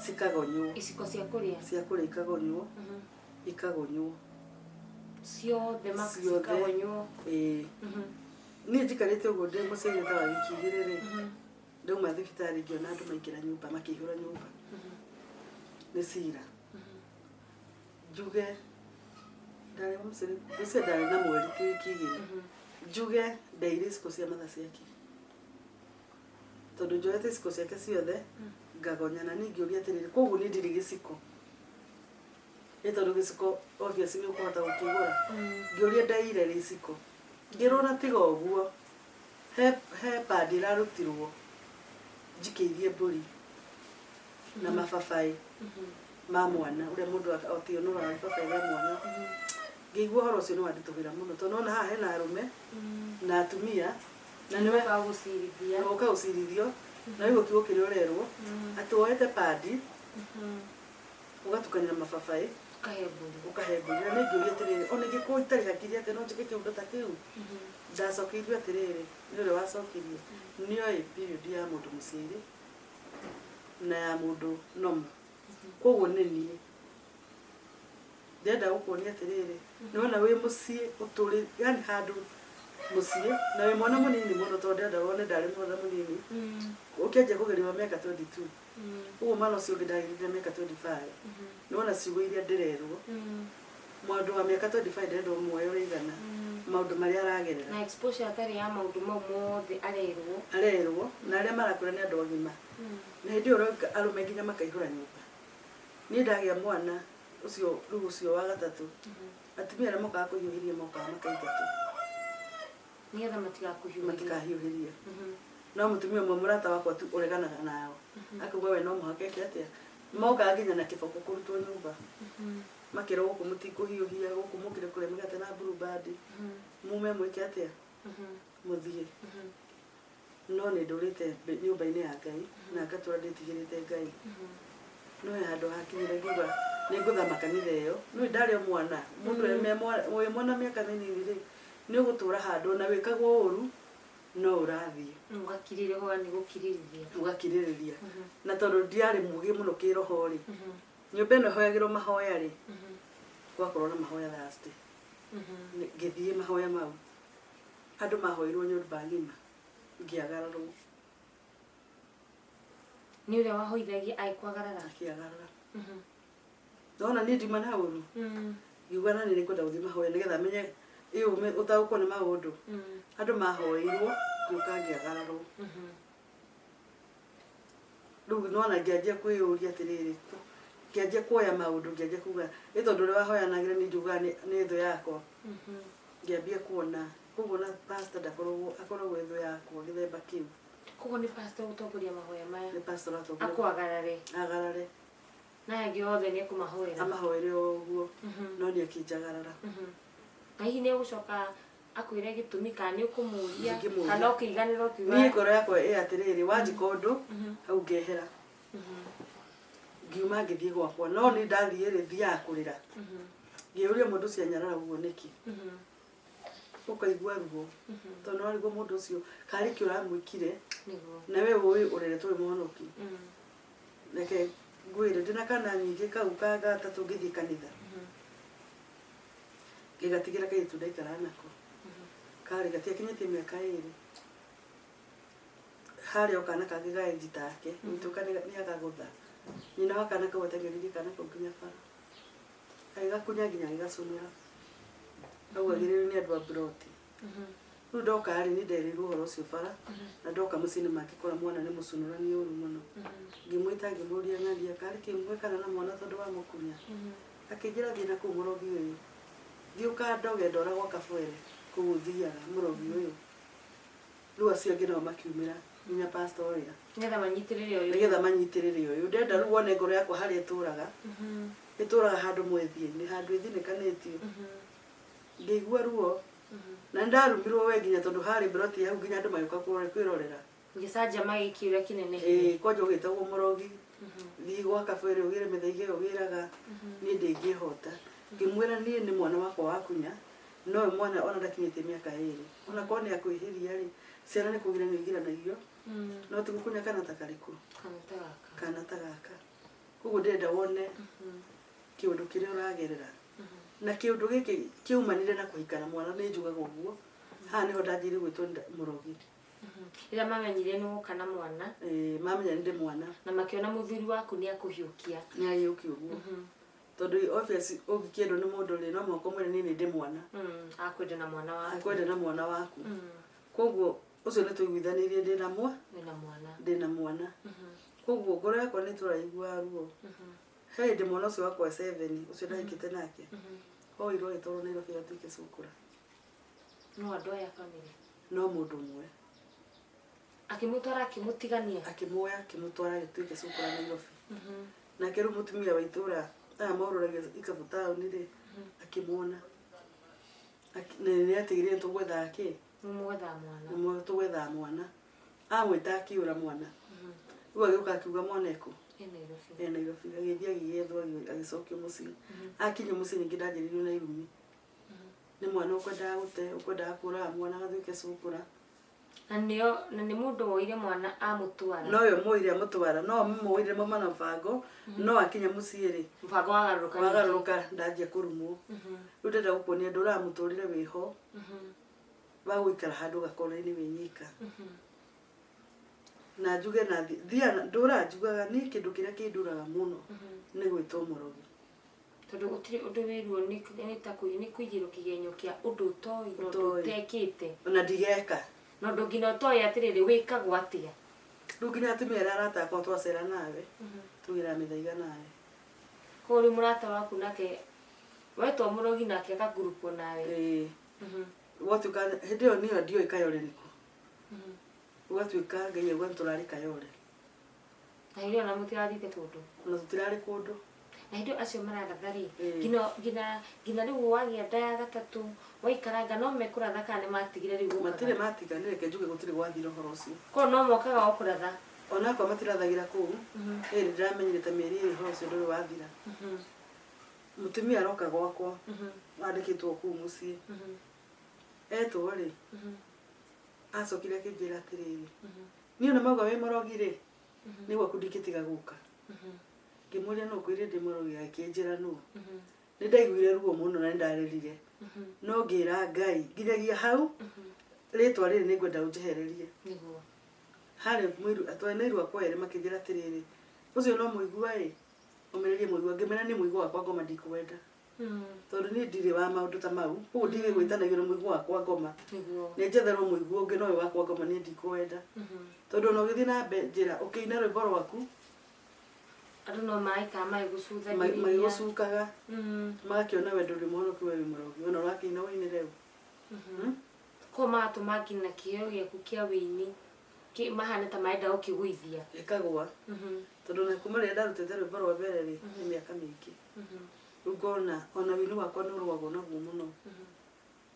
Cikagonywo. Iciko cia kũrĩa. Cia kũrĩa ikagonywo. Ikagonywo. Ciothe Ciothe. cikagonywo. Ĩĩ. Niĩ njikarĩte ũguo ndĩ mũciĩ ta wa wiki igĩrĩ rĩ, ndauma thibitarĩ ngĩona andũ maingĩra nyũmba, makĩihũra nyũmba. Nĩ cira. Njuge ndarĩ mũciĩ, mũciĩ ndarĩ na mweri ti wiki igĩrĩ. Njuge ndeire iciko cia matha ciake. Tondũ njoete iciko ciake ciothe, ngagonya na niĩ ngĩũria atĩrĩrĩ, koguo niĩ ndirĩ gĩciko. Nĩ tondũ gĩciko obviously nĩ ũkũhota gũkĩgũra. Ngĩũria ndeire rĩ iciko. Ngĩrwo na tiga ũguo, he pad ĩrarutirwo njikĩirie mbũri na mababaĩ ma mwana ũrĩa mũndũ atĩũnũraga ibabaĩ rĩa mwana. Ngĩigua ũhoro ũcio nĩ wanditũhĩra mũno tondũ nĩwona haha hena arũme na atumia na nĩwe Ũka gũcirithia. ũka gũcirithio na wĩigua kiugo kĩrĩa ũrerwo atĩ woete padi ũgatukania na mababaĩ Ũkahe mbũri. ũkahe mbũri. Na niĩ ngĩũria atĩrĩrĩ, ona ingĩkorwo itarĩ hakiri atĩa no njĩke kĩũndũ ta kĩu? Ndacokeirio atĩrĩrĩ, nĩ ũrĩa wacokirie, nĩoĩ period ya mũndũ mũciĩrĩ na ya mũndũ normal. Koguo nĩ niĩ. Ndĩrenda gũkuonia atĩrĩrĩ, nĩwona wĩ mũciĩ ũtũrĩ, yani handũ mũciĩ, na wĩ mwana mũnini mũno tondũ ndĩrenda wone ndarĩ mwana mũnini. Ũkĩanjia kũgerio wa mĩaka 22. Ũguo mwana ũcio ũngĩ ndagĩrire mĩaka 25. Nĩwona ciugo iria ndĩrerwo. Mũndũ wa mĩaka 25 ndĩrenda ũmuoe ũrĩa maũndũ marĩa aragerera. Na exposure atarĩ ya maũndũ mau mothe arerwo. Arerwo, na arĩa marakwĩra nĩ andũ agima. Na hĩndĩ ĩyo ũroka arũme nginya makaihũra nyũmba. Niĩ ndagĩa mwana ũcio rĩu ũcio wa gatatũ. Atumia arĩa mokaga kũhiũhĩria mokaga makaingatwo. Nĩgetha matigakũhiũhĩrie. Matikahiũhĩrie. No mũtumia ũmwe mũrata wakwa tu ũreganaga nao. Akauga we no mũhaka eke atĩa. Mokaga nginya na kĩboko kũrutwo nyũmba. Makerwo gũkũ mũtikũhiũhia, gũkũ mũkire kũrĩa mĩgate na blue band. Mume mwĩke atĩa? Mũthiĩ. No nĩ ndũrĩte nyũmba-inĩ ya Ngai na ngatũra ndĩtigĩrĩte Ngai. No he handũ hakinyire ngiuga nĩ ngũthama kanitha ĩyo. Nĩũĩ ndarĩ o mwana, mũndũ wĩ mwana mĩaka mĩnini rĩ, nĩ ũgũtũra handũ ona wĩkagwo ũru no ũrathiĩ. Ũgakirĩrĩria ũga nĩ gũkirĩrĩria. Ũgakirĩrĩria. Na tondũ ndiarĩ mũgĩ mũno kĩroho rĩ, nyũmba ĩno ĩhoyagĩrwo mahoya rĩ, gwakorwo na mahoya Thursday. Ngĩthiĩ mahoya mau. Andũ mahoirwo nyũmba ng'ima, ngĩagararwo. Nĩ ũrĩa wahoithagia agĩkwagarara? Akĩagarara. Ndona niĩ ndiuma na ũru. Ngiuga na niĩ nĩngwenda gũthiĩ mahoya nĩgetha menye ũtaũkwo nĩ maũndũ. Andũ mahoeirwo, ngĩũka ngĩagararwo. Rĩu nĩwona ngĩanjia kwĩyũria atĩrĩrĩ, ngĩanjia kuoya maũndũ, ngĩanjia kuga, ĩ tondũ ũrĩa wahoyanagĩra niĩ ndiugaga nĩ thũ yakwa. Ngĩambia kuona, koguo na pastor ndakoragwo, akoragwo ĩ thũ yakwa gĩthemba kĩu. Koguo nĩ pastor ũgũtongoria mahoya maya? Nĩ pastor ũratongoria. Akwagarare. Agarare. Na aya angĩ othe nĩ ekũmahoera. Amahoere o ũguo, no niĩ akĩnjagarara. Na hihi nĩ egũcoka akwĩre gĩtũmi kana nĩ ũkũmũria Ndingĩmũria. kana ũkĩiganĩra ũkiuga? Niĩ ngoro yakwa ĩ atĩrĩrĩ, wanjĩka ũndũ, hau ngehera. Ngiuma ngĩthiĩ gwakwa, no niĩ ndathiĩ rĩ, thiaga kũrĩra. Ngĩũria mũndũ ũcio anyarara ũguo nĩkĩ? Ũkaigua ruo. Tondũ nĩwarigwo mũndũ ũcio karĩ kĩ ũramwĩkire, na we ũĩ ũreretwo wĩ mũhonoki. Reke ngwĩre, ndĩna kana nyingĩ kau ka gatatũ ngĩthiĩ kanitha. Ngĩgatigĩra kairĩtu ndaikaraga nako. Karĩ gatiakinyĩtie mĩaka ĩrĩ. Harĩ o kana kangĩ ga age take, gwĩtũka nĩ agagũtha. Nyina wa kana kau ateng'eririe kana kau nginya bara. Agĩgakunya nginya agĩgacũnĩra. Augagĩrĩrio nĩ andũ a mburoti. Rĩu ndoka rĩ, niĩ nderirwo ũhoro ũcio bara, na ndoka mũciĩ nĩ mangĩkora mwana nĩ mũcũnũranie ũru mũno. Ngĩmwĩta ngĩmũria ng'ania, karĩ kĩ mwekana na mwana tondũ wa mũkunya? Akĩnjĩra thiĩ na kũu mũrogi ũyũ. Thiĩ ũkandoge ndora gwa kabwere, kũu ũthiaga mũrogi ũyũ. Rĩu acio angĩ nao makiumĩra, nginya pastor ũrĩa. Nĩgetha manyitĩrĩre ũyũ. Nĩgetha manyitĩrĩre ũyũ. Ndĩrenda rĩu wone ngoro yakwa harĩa ĩtũraga. Ĩtũraga handũ mwethie-inĩ, handũ ĩthinĩkanĩtio. Ngĩigua ruo na nĩndarumirwo we nginya tondũ harĩ mburoti hau nginya andũ magĩũka kwĩrorera. Gĩcanjama gĩkĩ ũrĩa kĩnene. Ĩĩ, kwanja ũgĩtagwo mũrogi, thiĩ gwa kabere ũgĩre mĩthaiga ĩyo ũgĩraga, niĩ ndĩngĩhota. Ngĩmwĩra niĩ nĩ mwana wakwa wa kunya, nowe mwana ona ndakinyĩtie mĩaka 2. Ona korwo nĩ akwĩhĩria rĩ, ciana nĩ kũgiranio igiranagio, no ti gũkunya kana ta karĩkũ, Kana ta gaka. Kana ta gaka. Koguo ndĩrenda wone kĩũndũ kĩrĩa ũragerera. Na kĩũndũ gĩkĩ kĩumanire na kũhika na mwana, nĩ njugaga ũguo. Haha nĩho ndanjĩrĩirie gwĩtwo mũrogi. Rĩrĩa mamenyire nĩ woka na mwana. Ĩĩ, mamenya nĩ ndĩ mwana. Na makĩona mũthuri waku nĩ akũhiũkia. Nĩ ahiũkia ũguo. Tondũ obvious ũngĩkĩendwo nĩ mũndũ rĩ, no mũhaka ũmwĩre niĩ nĩ ndĩ mwana. Akwenda na mwana waku. Akwenda na mwana waku. Koguo ũcio nĩ tũiguithanĩirie ndĩ na mwa. Wĩna mwana. Ndĩ na mwana. Koguo ngoro yakwa nĩ tũraigua ruo. He hĩndĩ mwana ũcio wakwa 7 ũcio ndahikĩte nake. Oirwo agĩtwarwo Nairobi agatuĩke cukura. No andũ aya family. No mũndũ ũmwe. Akĩmũtwara akĩmũtigania. Akĩmuoya akĩmũtwara agĩtuĩke cukura Nairobi. Nake rĩu mũtumia wa itũra aya morũragia ikabu taũni rĩ, akĩmuona. Nĩ atigĩrĩire tũgwethaga kĩ? Nĩ mwana. Nĩ tũgwethaga mwana. Amwĩta akĩũra mwana. Rĩu agĩũka akiuga mwana ekũ? E Nairobi. E Nairobi. Agĩthiĩ agĩgĩethwo agĩcokio mũciĩ. Akinya mũciĩ ningĩ ndanjĩrĩirio na irumi. Nĩ mwana ũkwendaga gũte, ũkwendaga kũraga mwana agatuĩke cukura. Na nĩo na nĩ mũndũ woire mwana amũtwara. No yo mũire amũtwara, no mũire mauma na mũbango, no akinya mũciĩ rĩ. Mũbango wagarũrũka. Wagarũrũka ndanjia kũrumwo. Rĩu ndĩrenda gũkuonia ndũraga mũtũrĩre wĩho. Wa gũikara handũ gakona-inĩ wĩ nyika. Na njuge na thia ndũraga njugaga niĩ kĩndũ kĩrĩa kĩndũraga mũno nĩ gwĩtwo mũrogi. Tondũ gũtirĩ ũndũ wĩruo nĩ ta nĩ kũigĩrwo kĩgenyo kĩa ũndũ ũtoĩ na ũndũ ũtekĩte. Ona ndigeka. Na ũndũ nginya ũtoĩ atĩrĩrĩ wĩkagwo atĩa. Rĩu nginya atumia arĩa arata akwa twacera nawe, tugĩraga mĩthaiga nawe. Koguo rĩu mũrata waku nake wetwo mũrogi nake akangurupwo nawe. Ĩĩ. Gwatuĩka hĩndĩ ĩyo niĩ ndioĩ Kayole nĩkũ. Gwatuĩka Ngai auga nĩtũrarĩ Kayole. Na hĩndĩ ĩyo na mũtirathiĩte kũndũ. Ona tũtirarĩ kũndũ. Na hĩndĩ ĩyo acio mararatha rĩ, nginya rĩu wagĩa nda ya gatatũ, waikaranga no mekũratha kana nĩ matigire rĩu gũkaga? Matirĩ matiga, nĩ reke njuge gũtirĩ gwathira ũhoro ũcio. Koguo no mokaga o kũratha? Onakorwo matirathagĩra kũu, ĩĩ nĩndĩramenyire ta mĩeri ĩrĩ ũhoro ũcio ndũrĩ wathira. Mũtumia aroka gwakwa, wandĩkĩtwo kũu mũciĩ. Etwo rĩ, acokire akĩnjĩra atĩrĩrĩ, niĩ ona mauga wĩ mũrogi rĩ, nĩ gwaku ndingĩtiga gũka. Ngĩmũria nũ ũkwĩrire ndĩ mũrogi, akĩnjĩra nũ. Nĩ ndaiguire ruo mũno na nĩ ndarĩrire. No ngĩra Ngai, nginyagia hau, rĩtwa rĩrĩ nĩ ngwenda ũnjehererie. Nĩguo. Harĩ mũiru, atwarĩ na irua akwa erĩ makĩnjĩra atĩrĩrĩ, ũcio no mũigua ĩ, ũmĩrĩrie mũigua. Ngĩmera nĩ mũigua wakwa ngoma ndikwenda. Tondũ niĩ ndirĩ wa maũndũ ta mau, koguo ndirĩ gwĩtanagio na mũigua wakwa ngoma. Nĩguo. Nĩ njetherwo mũigua ũngĩ no ũyũ wakwa ngoma niĩ ndikwenda. Tondũ ona ũgĩthiĩ na njĩra ũkĩina rwĩmbo rwaku, andũ no maraikara magĩgũcũthagĩrĩria. Magĩgũcukaga. Magakĩona we ndũrĩ mũhonoki, we wĩ mũrogi. Ona ũrakĩina ũinĩre ũ. Koguo magatũma nginya kĩheo gĩaku kĩa wĩini mahana ta marenda gũkĩgũithia. Gĩkagũa. Tondũ ona kuma rĩrĩa ndarutĩte rwĩmbo rwa mbere rĩ, nĩ mĩaka mĩingĩ. Rĩu ngona ona wĩini wakwa nĩ ũrũagwo naguo mũno.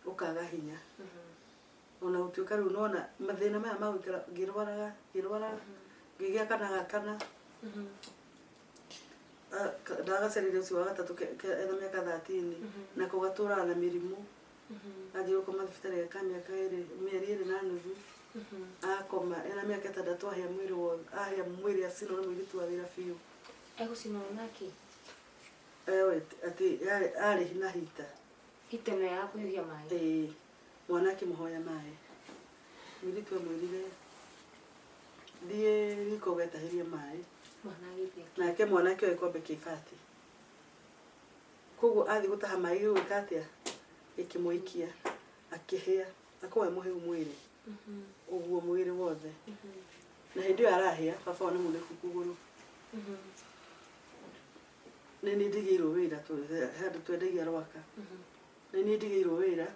Ũkaga hinya. Ona gũtuĩka rĩu nona mathĩna maya ma gũikara ngĩrwaraga, ngĩrwaraga, ngĩgĩa kana gakana. Ndagacerire ũcio wa gatatũ ena mĩaka 13, nako gatũraga na mĩrimũ. Athiĩ gũkoma thibitarĩ ka mĩaka ĩrĩ, mĩeri ĩrĩ na nuthu. Akoma ena mĩaka 6 ahĩa mwĩrĩ wothe, ahĩa mwĩrĩ acinwo nĩ mũirĩtu wa wĩra biũ. Egũcinwo nake? Ewe, atĩ arĩ na hita. Hita ĩno ya kũhiũhia maĩ? Ĩĩ, mwana akĩmũhoya maĩ. Mũirĩtu amwĩrire, thiĩ riko ũgetahĩrie maĩ. Mwana agĩthiĩ. Nake mwana akĩoya gĩkombe kĩa ibati. Koguo athiĩ gũtaha maĩ gĩgwĩka atĩa? Gĩkĩmũikia, akĩhĩa, akorwo e mũhĩu mwĩrĩ. Ũguo mwĩrĩ wothe. Na hĩndĩ ĩyo arahĩa, baba wao nĩ mũnĩku kũgũrũ. Nĩ niĩ ndigĩirwo wĩra, handũ twendagia rwaka. Nĩ niĩ ndigĩirwo wĩra,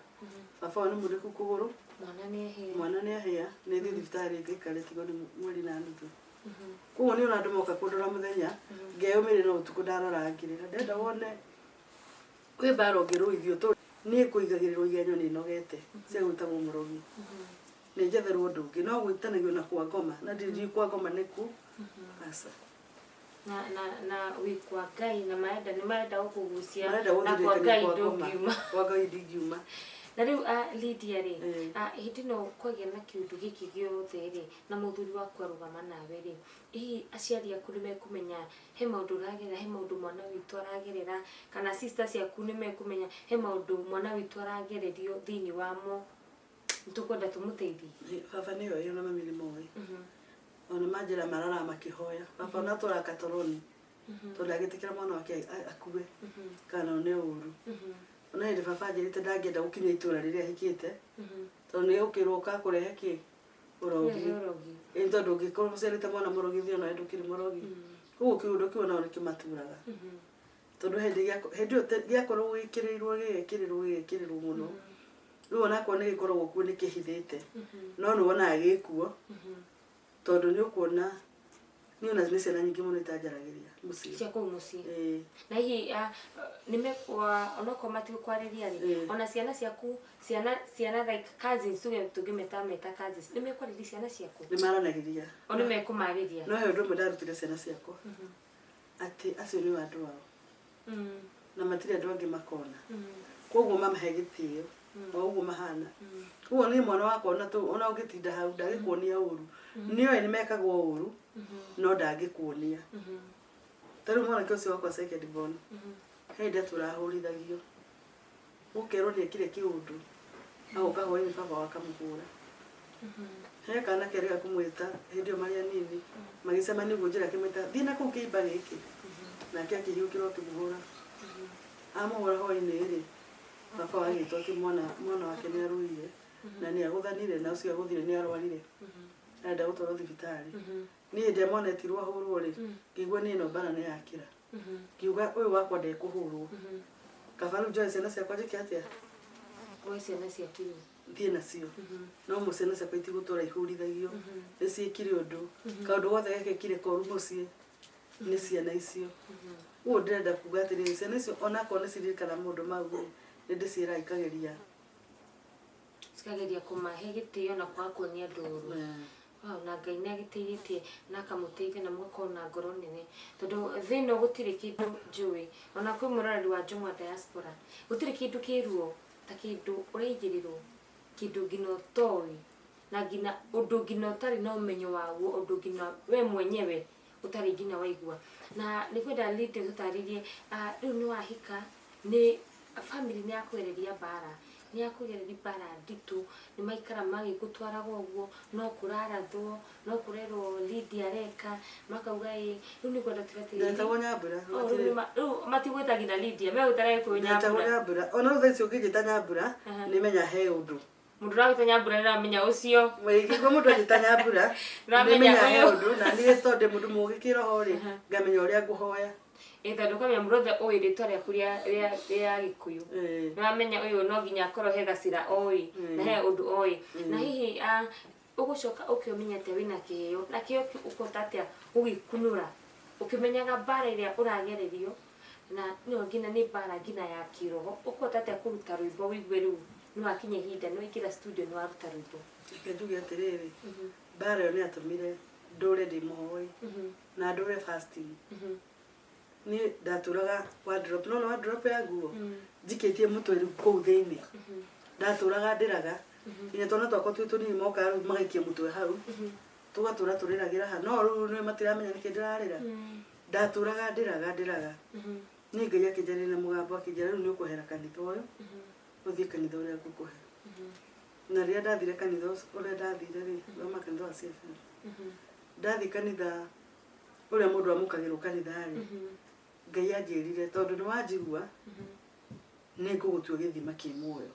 baba wao nĩ mũnĩku kũgũrũ. Mwana nĩ ahĩa. Mwana nĩ ahĩa, nĩ thiĩ thibitarĩ ngaikare tigo nĩ mweri na nuthu. Koguo nĩ ona andũ moka kũndora mũthenya, ngeyũmĩrĩria, no ũtukũ ndarora ngĩrĩra. Ndĩrenda wone kwĩ mbara ũngĩrũithio tũ niĩ kũigagĩrĩrwo igenyo nĩ nogete cia gwĩtagwo mũrogi. Nĩ njetherwo ũndũ ũngĩ no gwĩtanagio na kwa ngoma na ndiri kwa ngoma nĩku aca. Na wĩ kwa Ngai na marenda nĩ marenda gũkũgucia Marenda na kwa gũthirĩkania Ngai kwa ngoma. ndũngiuma. Kwa Ngai ndingiuma. Na rĩu Lydia rĩ, hĩndĩ ĩno kwagĩa na kĩũndũ gĩkĩ gĩothe rĩ, na mũthuri waku arũgama nawe rĩ, hihi aciari aku nĩ mekũmenya he maũndũ ũragerera, he maũndũ mwana witũ aragerera, kana sister ciaku nĩ mekũmenya he maũndũ mwana witũ aragererio thĩinĩ wamo, nĩ tũkwenda tũmũteithie? Baba nĩyo ĩyo na mami nĩ moĩ. Ona manjĩra mararaga makĩhoya. Baba ona atũraga katoroni tondũ ndangĩtĩkĩra mwana wake akue kana one ũru. Ona hĩndĩ baba anjĩrĩte ndangĩenda gũkinya itũra rĩrĩa ahikĩte tondũ nĩ gũkĩrwo ũka kũrehe kĩ ũrogi. Kũrehe ũrogi. Ĩĩ, tondũ ũngĩkorwo ũciarĩte mwana mũrogi thĩ onawe ndũkĩrĩ mũrogi. Koguo kĩũndũ kĩu onao nĩkĩmaturaga tondũ hĩndĩ ĩyo gĩakorwo gĩkĩrĩirwo gĩgekĩrĩrwo mũno. Rĩu onakorwo nĩ gĩkoragwo kuo nĩ kĩhithĩte, no nĩ wonaga gĩkuo tondũ nĩ ũkuona niĩ ona nĩ ciana nyingĩ mũno itanjaragĩria mũciĩ. Cia kũu mũciĩ. Ĩĩ. Na hihi nĩmekwa onokorwo matigũkwarĩria rĩ, ona ciana ciaku, ciana like cousins, tuge tũngĩmeta meta cousins, nĩmekwarĩria ciana ciaku? Nĩ maranagĩria. O nĩmekũmarĩria? No he ũndũ ũmwe ndarutire ciana ciakwa, atĩ acio nĩo andũ ao na matirĩ andũ angĩ makona. Koguo mamahe gĩtĩo o ũguo mahana. Koguo niĩ mwana wakwa ona ũngĩtinda hau ndangĩkuonia ũru. Nĩoĩ nĩ mekagwo ũru no ndangĩkuonia. Ta rĩu mwanake ũcio wakwa second born, he hĩndĩ atũrahũrithagio ũkerwo nĩ ekire kĩũndũ, agoka hwainĩ baba wao akamũhũra. He kana kerĩga kũmwĩta hĩndĩ ĩyo marĩ anini magĩcemania ũguo njĩra akĩmwĩta, "Thiĩ na kũu kĩimba gĩkĩ," nake akĩhiũkĩrwo akĩmũhũra. Amũhũra hwainĩ rĩ, baba wa agĩtwo atĩ mwana wake nĩ arũire na nĩ agũthanire na ũcio agũthire nĩ arwarire, arenda gũtwarwo thibitarĩ. Niĩ hĩndĩ ĩrĩa mwana etirwo ahũrwo rĩ, ngĩigua niĩ ĩno mbara nĩ yakĩra. Ngiuga ũyũ wakwa ndekũhũrwo, kaba rĩu njoe ciana ciakwa njĩke atĩa? Woe ciana ciaku rĩu. Thiĩ nacio. No mo ciana ciakwa itigũtũra ihũrithagio nĩ ciĩkire ũndũ, kaũndũ gothe gekĩkire koru mũciĩ nĩ ciana icio. Ũguo ndĩrenda kuga atĩrĩrĩ, ciana icio onakorwo nĩ ciririkana maũndũ mau rĩ, nĩ ndĩciĩraga ikageria cikageria kũmahe gĩtĩo na kwaga kuonia andũ ũru. Wow, na Ngai nĩ agĩteithĩtie na akamũteithia na mũgakorwo na ngoro nene, tondũ thĩ ĩno gũtirĩ kĩndũ njũĩ, ona kwĩ mũroreri wa Njũng'wa Diaspora, gũtirĩ kĩndũ kĩ ruo ta kĩndũ ũraigĩrĩrwo, kĩndũ nginya ũtoĩ na nginya ũndũ nginya ũtarĩ na ũmenyo waguo, ũndũ nginya we mwenyewe ũtarĩ nginya waigua. Na nĩ kwenda Lydia tũtarĩrie, rĩu nĩ wahika, nĩ family nĩ yakũgereria mbara, nĩ yakũgereria mbara nditũ, nĩ maikara magĩgũtwaraga ũguo, no kũrarathwo, no kũrerwo Lydia areka, makauga ĩ rĩu nĩ kwenda tũretĩrĩrie. Ndetagwo Nyambura. Oh, rĩu matigwĩta nginya Lydia, megwĩta na Gĩkũyũ. Ndetagwo Nyambura. Nyambura. Ona rĩu thaa ici ũngĩnjĩta Nyambura, nĩ menya he ũndũ. Mũndũ ũragwĩta Nyambura nĩ aramenya ũcio. Ingĩigua mũndũ anjĩta Nyambura, Nĩũramenya nĩ menya he ũyũ. ũndũ. Na niĩ tondũ ndĩ mũndũ mũũgĩ kĩroho rĩ, ngamenya ũrĩa ngũhoya. Ĩ, tondũ ũkamenya mũndũ wothe ũĩ rĩtwa rĩaku rĩa Gĩkũyũ, nĩwamenya ũyũ no nginya akorwo he gacĩra oĩ na he ũndũ oĩ. Na hihi ũgũcoka ũkĩũmenya atĩa wĩna kĩheo, na kĩheo kĩu ũkũhota atĩa gũgĩkunũra ũkĩmenyaga mbara ĩrĩa ũragererio na no nginya nĩ mbara nginya ya kĩroho? Ũkũhota atĩa kũruta rwĩmbo wĩigue rĩu nĩ wakinya ihinda nĩ waingĩra studio nĩ waruta rwĩmbo? Reke njuge atĩrĩrĩ, mbara ĩyo nĩ yatũmire ndũre ndĩ mũhoi na ndũre fasting. Niĩ ndatũraga wardrobe, no wardrobe ya nguo njikĩtie mũtwe rĩu kũu thĩinĩ, ndatũraga ndĩraga nginya twana twakwa twĩ tũnini mokaga rĩu magaikia mũtwe hau, tũgatũra tũrĩragĩra ha, no rĩu nĩ matiramenya nĩkĩ ndĩrarĩra. Ndatũraga ndĩraga ndĩraga. Niĩ Ngai akĩnjarĩria na mũgambo akĩnjĩra, "Rĩu nĩ ũkwehera kanitha ũyũ ũthiĩ kanitha ũrĩa ngũkũhe." Na rĩrĩa ndathire kanitha ũrĩa ndathire rĩ, wauma kanitha wa CFM, ndathiĩ kanitha ũrĩa mũndũ amũkagĩrwo kanitha rĩ, Ngai anjĩrire, "Tondũ nĩ wanjigua, nĩ ngũgũtua gĩthima kĩ muoyo."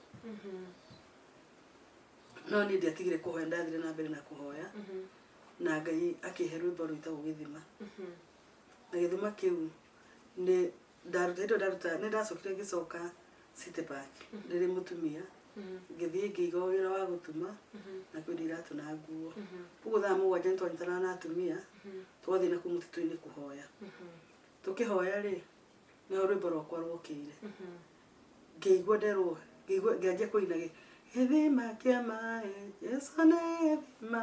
No niĩ ndiatigire kũhoya, ndathire na mbere na kũhoya na Ngai akĩhe rwĩmbo rwĩtagwo Gĩthima. Na gĩthima kĩu nĩ ndaruta, hĩndĩ ĩyo ndaruta nĩ ndacokire ngĩcoka City Park ndĩrĩ mũtumia ngĩthiĩ ngĩiga wĩra wa gũtuma na kwendia iratũ na nguo. Koguo thaa 7 nĩ twanyitanaga na atumia twathiĩ na kũu mũtitũ-inĩ kũhoya. Tũkĩhoya rĩ, nĩho rwĩmbo rwakwa rwokĩire. Ngĩigua nderwo, ngĩigua ngĩanjia kũina gĩthima kĩa maĩ, Jesũ nĩ gĩthima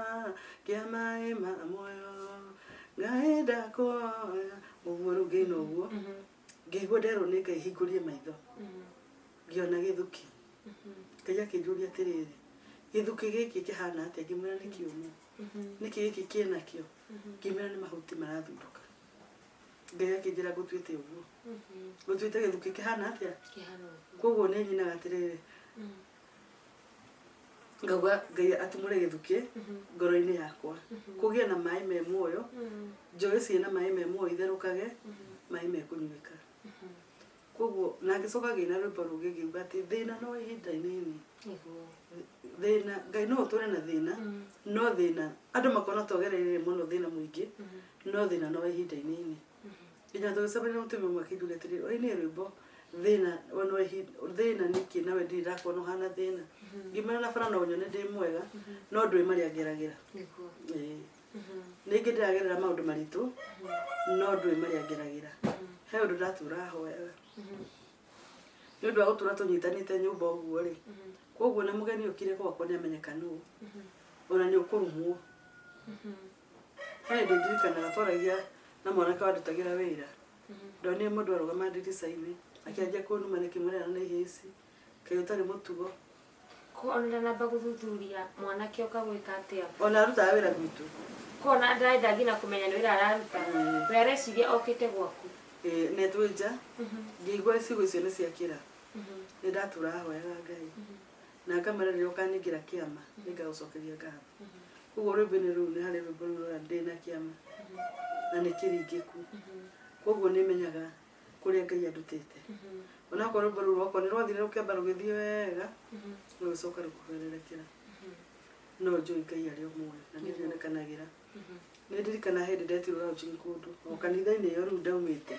kĩa maĩ ma muoyo, Ngai ndakũhoya. Ũguo rĩu ngĩina ũguo, ngĩigua nderwo nĩ Ngai hingũrie maitho, ngĩona gĩthũki. Ngai akĩnjũria atĩrĩrĩ, gĩthũki gĩkĩ kĩhana atĩa? Ngĩmwĩra nĩ kĩũmũ. Nĩkĩ gĩkĩ kĩnakĩo? Ngĩmwĩra nĩ mahuti marathundũka. Ngai akĩnjĩra ngũtuĩte ũguo. Ngũtuĩte gĩthũki kĩhana atĩa? Kĩhana ũguo. Koguo nĩ nyinaga atĩrĩrĩ, ngauga Ngai atumũre gĩthukĩ ngoro-inĩ yakwa, kũgĩe na maĩ me muoyo, njũĩ ciĩna maĩ me muoyo itherũkage, maĩ mekũnyuĩka. Koguo na ngĩcoka ngĩina rwĩmbo rũngĩ ngiuga atĩ thĩna no ihinda inini. Nĩguo. Thĩna, Ngai no ũtũre na thĩna, no thĩna, andũ makona ta ũgereire mũno thĩna mũingĩ, no thĩna no ihinda inini. Nginya tũgĩcemania na mũtumia ũmwe akĩnjũria atĩrĩrĩ, ũinire rwĩmbo thĩna no ihinda, thĩna nĩkĩ nawe ndirĩ ndakuona ũhana thĩna. Ngĩmwĩra na bara no ũnyone ndĩ mwega, no ndũĩ marĩa ngeragĩra. Nĩguo. Ĩĩ. Ningĩ ndĩragerera maũndũ maritũ, no ndũĩ marĩa ngeragĩra. He ũndũ ndatũraga hoyaga. Nĩ ũndũ wa gũtũra tũnyitanĩte nyũmba ũguo rĩ, koguo na mũgeni ũkire gwakwa nĩ amenyeka nũ, ona nĩ ũkũrumwo. He hĩndĩ ndirikanaga twaragia na mwanake wandutagĩra wĩra. Ndonire mũndũ arũgama ndirica-inĩ, akĩanjia kũnuma nĩkĩ mũrera na ihĩĩ ici, kaĩ ũtarĩ mũtugo. Ko ona ndanamba gũthuthuria mwanake oka gwĩka atĩa? Ona arutaga wĩra gwitũ. Ko ona ndarenda nginya kũmenya nĩ wĩra araruta. We areciria okĩte gwaku. Ĩĩ, na twĩ nja, ngĩigua ciugo icio nĩ ciakĩra. Nĩ ndatũraga hoyaga Ngai. Na ngamwĩra rĩrĩa ũkaningĩra kĩama, nĩ ngagũcokeria ngatho. Koguo rwĩmbo-inĩ rũu nĩ harĩ rwĩmbo rũu rũra ndĩna kĩama. Na nĩ kĩringĩku. Koguo nĩ menyaga kũrĩa Ngai andutĩte. Onakorwo rwĩmbo rũu rwakwa nĩ rwathire rũkĩamba rũgĩthiĩ wega, rũgĩcoka rũkĩhwererekera. No njũĩ Ngai arĩ o muoyo na nĩ arĩonekanagĩra. Nĩ ndirikanaga hĩndĩ ndetirwo launching kũndũ, o kanitha-inĩ ĩyo rĩu ndaumĩte.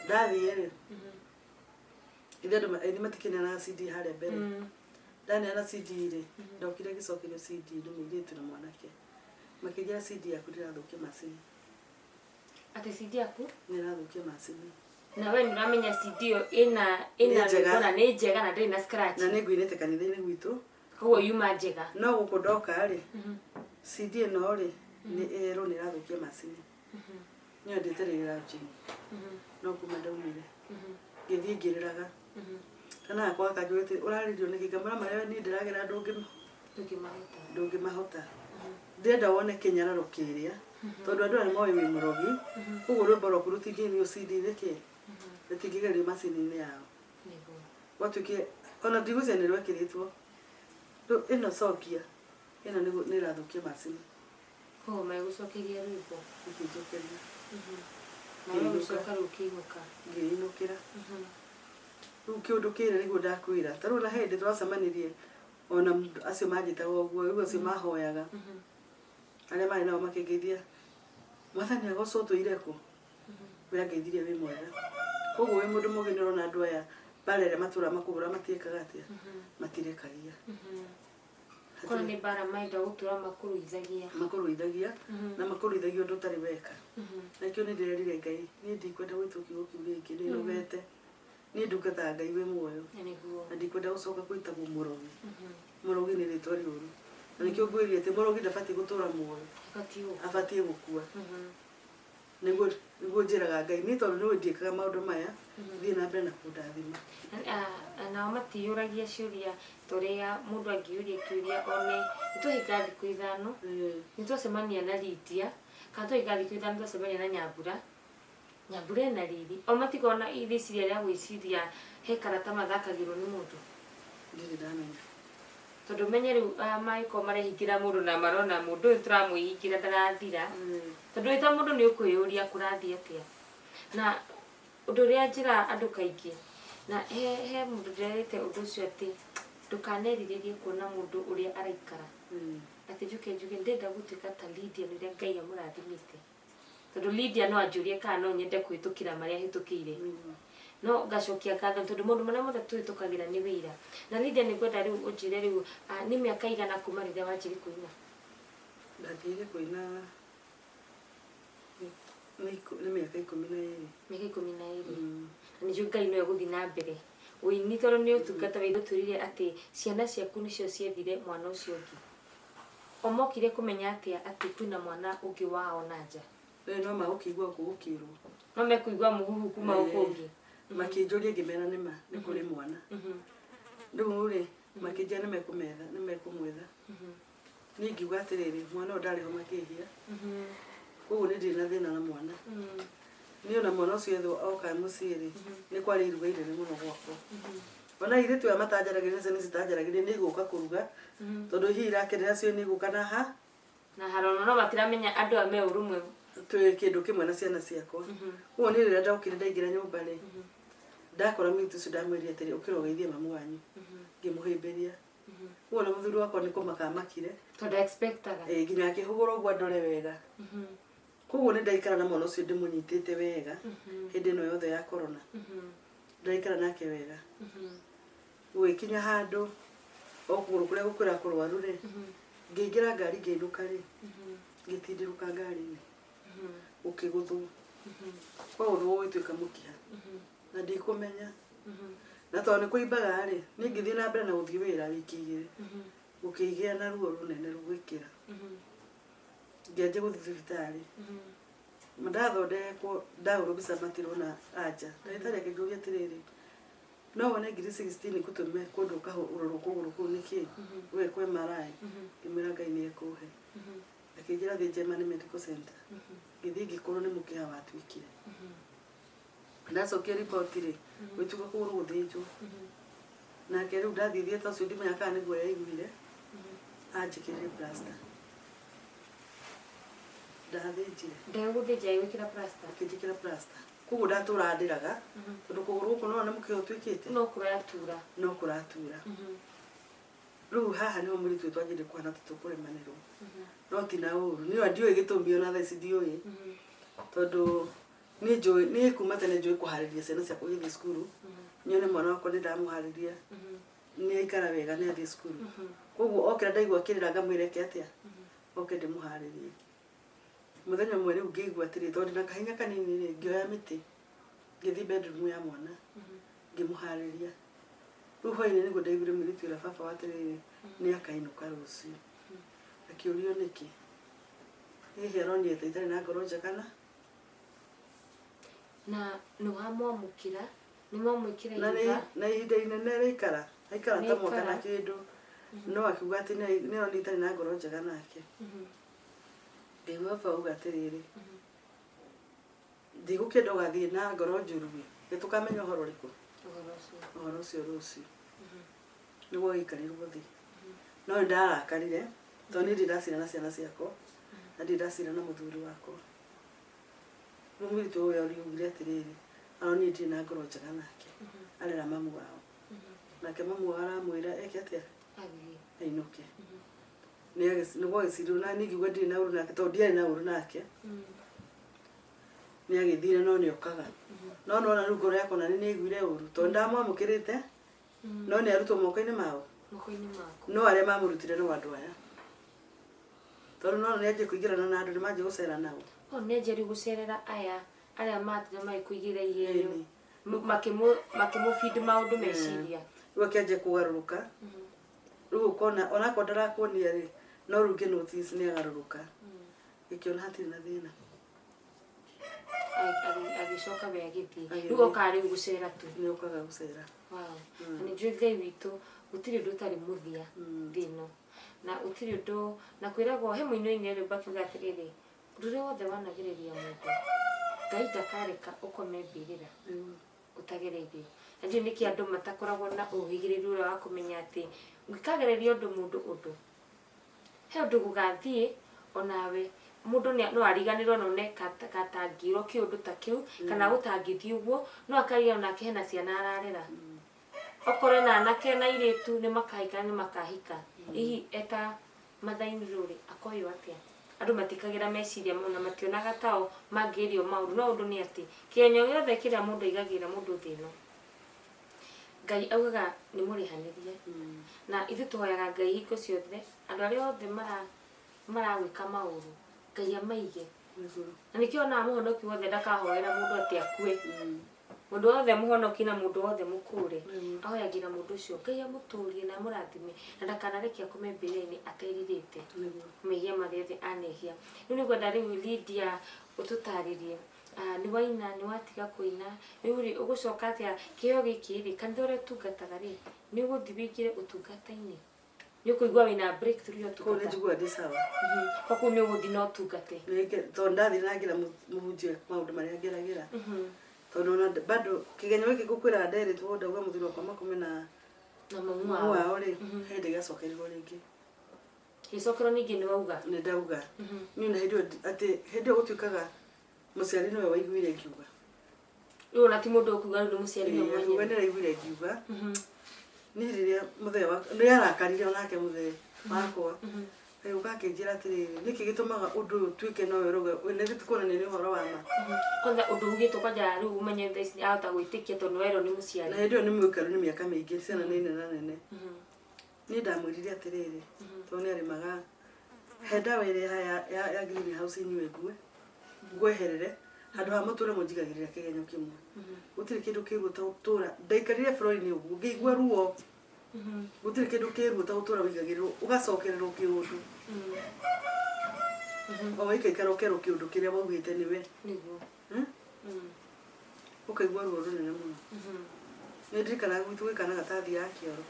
Ndathiĩ rĩ, ithe andũ nĩ matikĩneanaga CD harĩa mbere. Ndaneana CD rĩ, ndokire ngĩcokerio CD nĩ mũirĩtu na mwanake. Makĩnjĩra CD yaku ndĩrathũkia macini. Atĩ CD yaku? Nĩ ĩrathũkia macini. Na we nĩ ũramenya CD ĩyo ĩna Nĩ njega. rwĩmbo na nĩ njega na ndĩrĩ na scratch. Na nĩ ngũinĩte kanitha-inĩ gwitũ. Koguo yuma njega. No gũkũ ndoka rĩ, CD ĩno rĩ, nĩ ĩrwo nĩ ĩrathũkia macini. Nĩyo ndĩtereire launching. No kuma ndaumire. Ngĩthiĩ ngĩrĩraga. Kana gakwa gakanjũria atĩrĩ, ũrarĩrio nĩkĩ? Ngamwĩra marĩa niĩ ndĩragera Ndũngĩmahota. ndũngĩmahota. Ndĩrenda wone kĩnyararo kĩrĩa, tondũ andũ aya nĩ moĩ wĩ mũrogi, koguo rwĩmbo rwaku rũtingĩinio CD nĩkĩ? Rũtingĩgerio macini-inĩ yao. Nĩguo. Gwatuĩkire, ona ndigwĩciria nĩ rwekĩrĩtwo. Rĩu ĩno cokia, ĩno nĩ ĩrathũkia macini. Koguo magĩgũcokeria rwĩmbo. Ĩkĩnjokeria. Na we ũgĩcoka rĩu ũkĩinũka. Ngĩinũkĩra. Rĩu kĩũndũ kĩrĩa nĩguo ndakwĩra. Ta rĩu na hĩndĩ twacemanirie, ona acio manjĩtaga ũguo, rĩu acio mahoyaga. Arĩa marĩ nao makĩngeithia, Mwathani agocwo ũtũire kũ? We angeithirie wĩ mwega. Koguo wĩ mũndũ mũgĩ nĩ ũrona andũ aya mbara ĩrĩa matũraga makũhũra matiĩkaga atĩa? Matirekagia. Korwo nĩ mbara marenda gũtũra makũrũithagia. Makũrũithagia, na makũrũithagia ũndũ ũtarĩ weka. Na kĩo nĩ ndĩrerire Ngai, niĩ ndikwenda gwĩtwo kiugo kĩu rĩngĩ, nĩ nogete. Niĩ ndungataga Ngai wĩ muoyo. Na nĩguo. Na ndikwenda gũcoka gwĩtagwo mũrogi. Mũrogi nĩ rĩtwa rĩũru. Na nĩkĩo ngwĩrire atĩ mũrogi ndabatiĩ gũtũra muoyo. Abatiĩ gũkua. Abatiĩ gũkua. Nĩguo njĩraga Ngai, niĩ tondũ nĩũĩ ndiĩkaga maũndũ maya, thiĩ na mbere na kũndathima. Nao matiyũragia ciũria ta ũrĩa mũndũ angĩũria kĩũria one, nĩtwahinga thikũ 5, nĩtwacemania na Lydia, kana twahinga thikũ 5 twacemania na Nyambura. Nyambura ena riri. O matikoragwo na rĩciria rĩa gwĩciria he karata mathakagĩrwo nĩ mũndũ. Ndirĩ ndamenya. Tondũ menye rĩu, mangĩkorwo marehingĩra mũndũ na marona mũndũ ũyũ tũramwĩhingĩra ndarathira. Tondũ wĩ ta mũndũ nĩ ũkwĩyũria kũrathiĩ atĩa. Na ũndũ ũrĩa njĩra andũ kaingĩ, na he mũndũ ndĩrerĩte ũndũ ũcio atĩ ndũkanerirĩrie kuona mũndũ ũrĩa araikara. Atĩ njuke njuge ndĩrenda gũtuĩka ta Lydia nĩ ũrĩa Ngai amũrathimĩte. Tondũ Lydia no anjũrie kana no nyende kũhĩtũkĩra marĩa ahĩtũkĩire. No ngacokia ngatho tondũ maũndũ marĩa mothe tũhĩtũkagĩra nĩ wĩra. Na Lydia, nĩ ngwenda rĩu ũnjĩre rĩu, nĩ mĩaka igana kuma rĩrĩa wanjirie kũina? Ndanjĩrĩirie kũina nĩ mĩaka 12. Mĩaka 12. Na nĩnjũĩ Ngai no egũthiĩ na mbere ũini tondũ nĩ ũtungata wa ithuĩ. Atĩ ciana ciaku nĩcio ciethire mwana ũcio ũngĩ, o mokire kũmenya atĩa atĩ kwĩna mwana ũngĩ wao na nja? Rĩu no magũkĩigua gũkĩrwo. No mekũigua mũhuhu kuma gũkũ ũngĩ. Makĩnjũria, ngĩmera nĩma nĩ kũrĩ mwana. Rĩu rĩ, makĩnjĩra nĩ mekũmetha, nĩ mekũmwetha. Niĩ ngiuga atĩrĩrĩ, mwana ũyũ ndarĩ ho makĩhia, koguo nĩ ndirĩ na thĩna na mwana. Niĩ ona mwana ũcio ethwo oka mũciĩ rĩ, nĩ kwarĩ iruga inene mũno gwakwa. Ona airĩtu aya matanjaragĩria na ciana ici itanjaragĩria nĩ igũka kũruga, tondũ hihi irakenera cio nĩ igũka na ha na harono no matiramenya andũ aya me ũrũmwe. Twĩ kĩndũ kĩmwe na ciana ciakwa. Koguo niĩ rĩrĩa ndokire ndaingĩra nyũmba rĩ, ndakora mũirĩtu ũcio, ndamwĩrire atĩrĩ, ũkĩra ũgeithie mamu wanyu. Ngĩmũhĩmbĩria. Koguo na mũthuri wakwa nĩ kũmaka amakire. Tondũ expectaga. Ĩ, nginya akĩhũgũra ũguo andore wega. Koguo nĩ ndaikara na mwana ũcio ndĩmũnyitĩte wega hĩndĩ ĩno yothe ya corona. Ndaikara nake wega. Gũgĩkinya handũ o kũgũrũ kũrĩa gũkwĩra kũrwaru rĩ, ngĩingĩra ngari ngĩinũka rĩ, ngĩtindĩrũka ngari-inĩ, gũkĩgũthwo, koguo gũgĩtuĩka mũkiha na ndikũmenya. Na tondũ nĩ kũimbaga rĩ, niĩ ngĩthiĩ na mbere na gũthiĩ wĩra wiki 2, gũkĩgĩa na ruo rũnene rũgĩkĩra. Ngĩanjia gũthiĩ thibitarĩ, ndathondekwo, ndahũrwo mbica matirona anja. Ndagĩtarĩ akĩnjũria atĩrĩrĩ, no wone ngiri 16 ngũtũme kũndũ ũkarorwo kũgũrũ kũu nĩkĩ wekwo MRI? Ngĩmwĩra Ngai nĩ ekũhe. Akĩnjĩra thiĩ Germany Medical Center. Ngĩthiĩ, ngĩkorwo nĩ mũkiha watuĩkire. Ndacokia riboti rĩ, gwĩtuĩka kũgũrũ gũthĩnjwo. Nake rĩu ndathiĩ thieta ũcio, ndimenya kana nĩguo yaiguire, anjĩkĩrire plaster. Ndathĩnjire. Ndegũthĩnja, agĩgwĩkĩra plaster. Akĩnjĩkĩra plaster, koguo ndatũra ndĩraga tondũ kũgũrũ gũkũ no nĩ mũkiha ũtuĩkĩte. No kũratura. No kũratura. Rĩu haha nĩho mũirĩtu ũyũ twanjĩrĩrie kũhana ta tũkũremanĩrwo, no ti na ũru. Niĩ ona ndiũĩ gĩtũmi, ona thaa ici ndiũĩ, tondũ niĩ njũĩ niĩ kuma tene njũĩ kũharĩria ciana ciakwa igĩthiĩ cukuru. Nyone mwana wakwa nĩ ndamũharĩria, nĩ aikara wega, nĩ athiĩ cukuru. Koguo okĩra ndaigua akĩrĩra, ngamwĩra eke atĩa, oke ndĩmũharĩrie. Mũthenya ũmwe rĩu ngĩigua atĩrĩ, tondũ ndĩna kahinya kanini rĩ, ngĩoya mĩtĩ, ngĩthiĩ bedroom ya mwana, ngĩmũharĩria. Rĩu hwainĩ nĩguo ndaiguire mũirĩtu ũrĩa baba wa atĩrĩrĩ, nĩ akainũka rũciũ. Akĩũrio nĩkĩ, hihi aronire ta itarĩ na ngoro njega na Na nĩ wamwamũkĩra, nĩ mwamwĩkĩra na iruga? Na ihinda inene rĩikara aikara ta mwaka na Nĩaikara. kĩndũ, no akiuga atĩ nĩ aronire itarĩ na ngoro njega nake. Ngĩigua baba auga atĩrĩrĩ, ndigũkĩenda ũgathiĩ na ngoro njũru ĩ, nĩ tũkamenya ũhoro ũrĩkũ. Ũhoro ũcio. Ũhoro ũcio rũciũ nĩguo gĩikarirwo thĩ. No nĩ ndarakarire tondũ niĩ ndirĩ ndacira na ciana ciakwa na ndirĩ ndacira na mũthuri wakwa. Rĩu mũirĩtu ũyũ augire atĩrĩrĩ, aronire ndirĩ na ngoro njega nake, arera mamu wao, nake mamu wao aramwĩra eke atĩa? Athiĩ. Ainũke. Nĩguo agĩcirirwo na niĩ ngiuga ndirĩ na ũru nake tondũ ndiarĩ na ũru nake. Nĩ agĩthire, no nĩ okaga no nona rĩu ngoro yakwa nani nĩ aiguire ũru tondũ ndamwamũkĩrĩte, no nĩ arutwo moko-inĩ mao. Moko-inĩ maku. No arĩa mamũrutire no andũ aya, tondũ no nĩ anjie kũingĩrana na andũ, nĩ manjie gũcera nao. O nĩ anjia rĩu gũcerera aya arĩa matinda magĩkũigĩra iheo. Ĩni. Makĩmũbindi maũndũ meciria. Rĩu akĩanjia kũgarũrũka. Rĩu ũkona onakorwo ndarakuonia rĩ, no rĩu ngĩ notice nĩ agarũrũka, gĩkĩona hatirĩ na thĩna. Agĩcoka we agĩthiĩ. Agĩthiĩ. Rĩu okaga rĩu gũcera tu. Nĩ okaga gũcera. Wow. Na nĩ njũĩ Ngai witũ gũtirĩ ũndũ ũtarĩ mũthia thĩ ĩno, na gũtirĩ ũndũ na kwĩragwo he mũini oinire rwĩmbo akiuga atĩrĩrĩ, ũndũ ũrĩa wothe wanagĩrĩria mũndũ, Ngai ndakareka ũkome mbĩrĩra ũtagereirio. Na ndiũĩ nĩkĩ andũ matakoragwo na ũhĩgĩrĩru ũrĩa wa kũmenya atĩ ũngĩkagereria ũndũ mũndũ, ũndũ he ũndũ gũgathiĩ onawe mũndũ no ariganĩrwo na one katangĩrwo kĩũndũ ta kĩu kana gũtangĩthiĩ ũguo, no akariganĩrwo nake hena ciana ararera, okorwo ena anake na airĩtu, nĩ makahika, nĩ makahika. Hihi eta mathainĩ rĩ, akoywo atĩa? Andũ matikagira meciria na mationaga tao mangĩrio maũndũ. No ũndũ nĩ atĩ kĩgenyo gĩothe kĩrĩa mũndũ aigagĩra mũndũ thĩ ĩno, Ngai augaga nĩ mũrĩhanĩrie. Na ithuĩ tũhoyaga Ngai hingo ciothe andũ arĩa othe maragwĩka maũru, Ngai amaige. Na nĩkĩo onaga mũhonoki wothe ndakahoera mũndũ atĩ akue. Mũndũ wothe mũhonoki na mũndũ wothe mũkũre ahoyagĩra mũndũ ũcio Ngai amũtũrie na amũrathime na ndakanareke akome mbĩrĩra-inĩ aterirĩte mehia marĩa othe anehia. Rĩu nĩngwenda rĩu Lydia ũtũtarĩrie, nĩ waina, nĩ watiga kũina, rĩu rĩ ũgũcoka atĩa kĩheo gĩkĩ rĩ, kanitha ũrĩa ũtungataga rĩ, nĩ ũgũthiĩ wĩingĩre ũtungata-inĩ? Nĩ ũkũigua wĩna breakthrough ya Kũu nĩ ũtungata? njiguaga ndĩ sawa. Kwa kũu nĩ ũgũthiĩ na ũtungate? Tondũ ndathiĩ na ngĩra mũhunjia maũndũ marĩa ngeragĩra, tondũ ona bado kĩgenyo gĩkĩ ngũkwĩraga nderĩtwo ndauga mũthuri wakwa makome na na mamu mamu wao. Wao rĩ, he hĩndĩ gĩacokerirwo rĩngĩ. Gĩcokerwo ningĩ nĩ wauga? Nĩ ndauga niĩ na hĩndĩ ĩyo atĩ hĩndĩ ĩyo gũtuĩkaga mũciari nĩwe waiguire ngiuga. Rĩu ona ti mũndũ ũkuga, rĩu nĩ mũciari we Ĩĩ, akiuga mwenyewe. nĩ araiguire ngiuga. Niĩ rĩrĩa mũthee wa nĩ arakarire onake mũthee wakwa agĩũka akĩnjĩra atĩrĩrĩ, nĩkĩ gĩtũmaga ũndũ ũyũ ũtuĩke nowe ũrauga nĩ tikuonania nĩ ũhoro wa ma? Kwanza ũndũ ugĩtwo kwanja rĩu ũmenye thaa ici ahota gwĩtĩkia tondũ nĩ werwo nĩ mũciari. Na hĩndĩ ĩyo nĩ mũikaru nĩ mĩaka mĩingĩ, ciana nĩ nene nene. Niĩ ndamwĩrire atĩrĩrĩ, tondũ nĩ arĩmaga, he ndawa ĩrĩa ya green house inyue ngue ngweherere handũ ha mũtũre mũnjigagĩrĩra kĩgenyo kĩmwe. Gũtirĩ kĩndũ kĩruo ta gũtũra ndaikarire floor-inĩ ũguo ngĩigua ruo. Gũtirĩ kĩndũ kĩruo ta gũtũra wĩigagĩrĩrwo ũgacokererwo kĩũndũ o waikaikara ũkerwo kĩũndũ kĩrĩa waugĩte nĩwe. Nĩguo. Ũkaigua ruo rũnene mũno. Nĩ ndirikanaga gwitũ gwĩ kana gatathiaga kĩoro,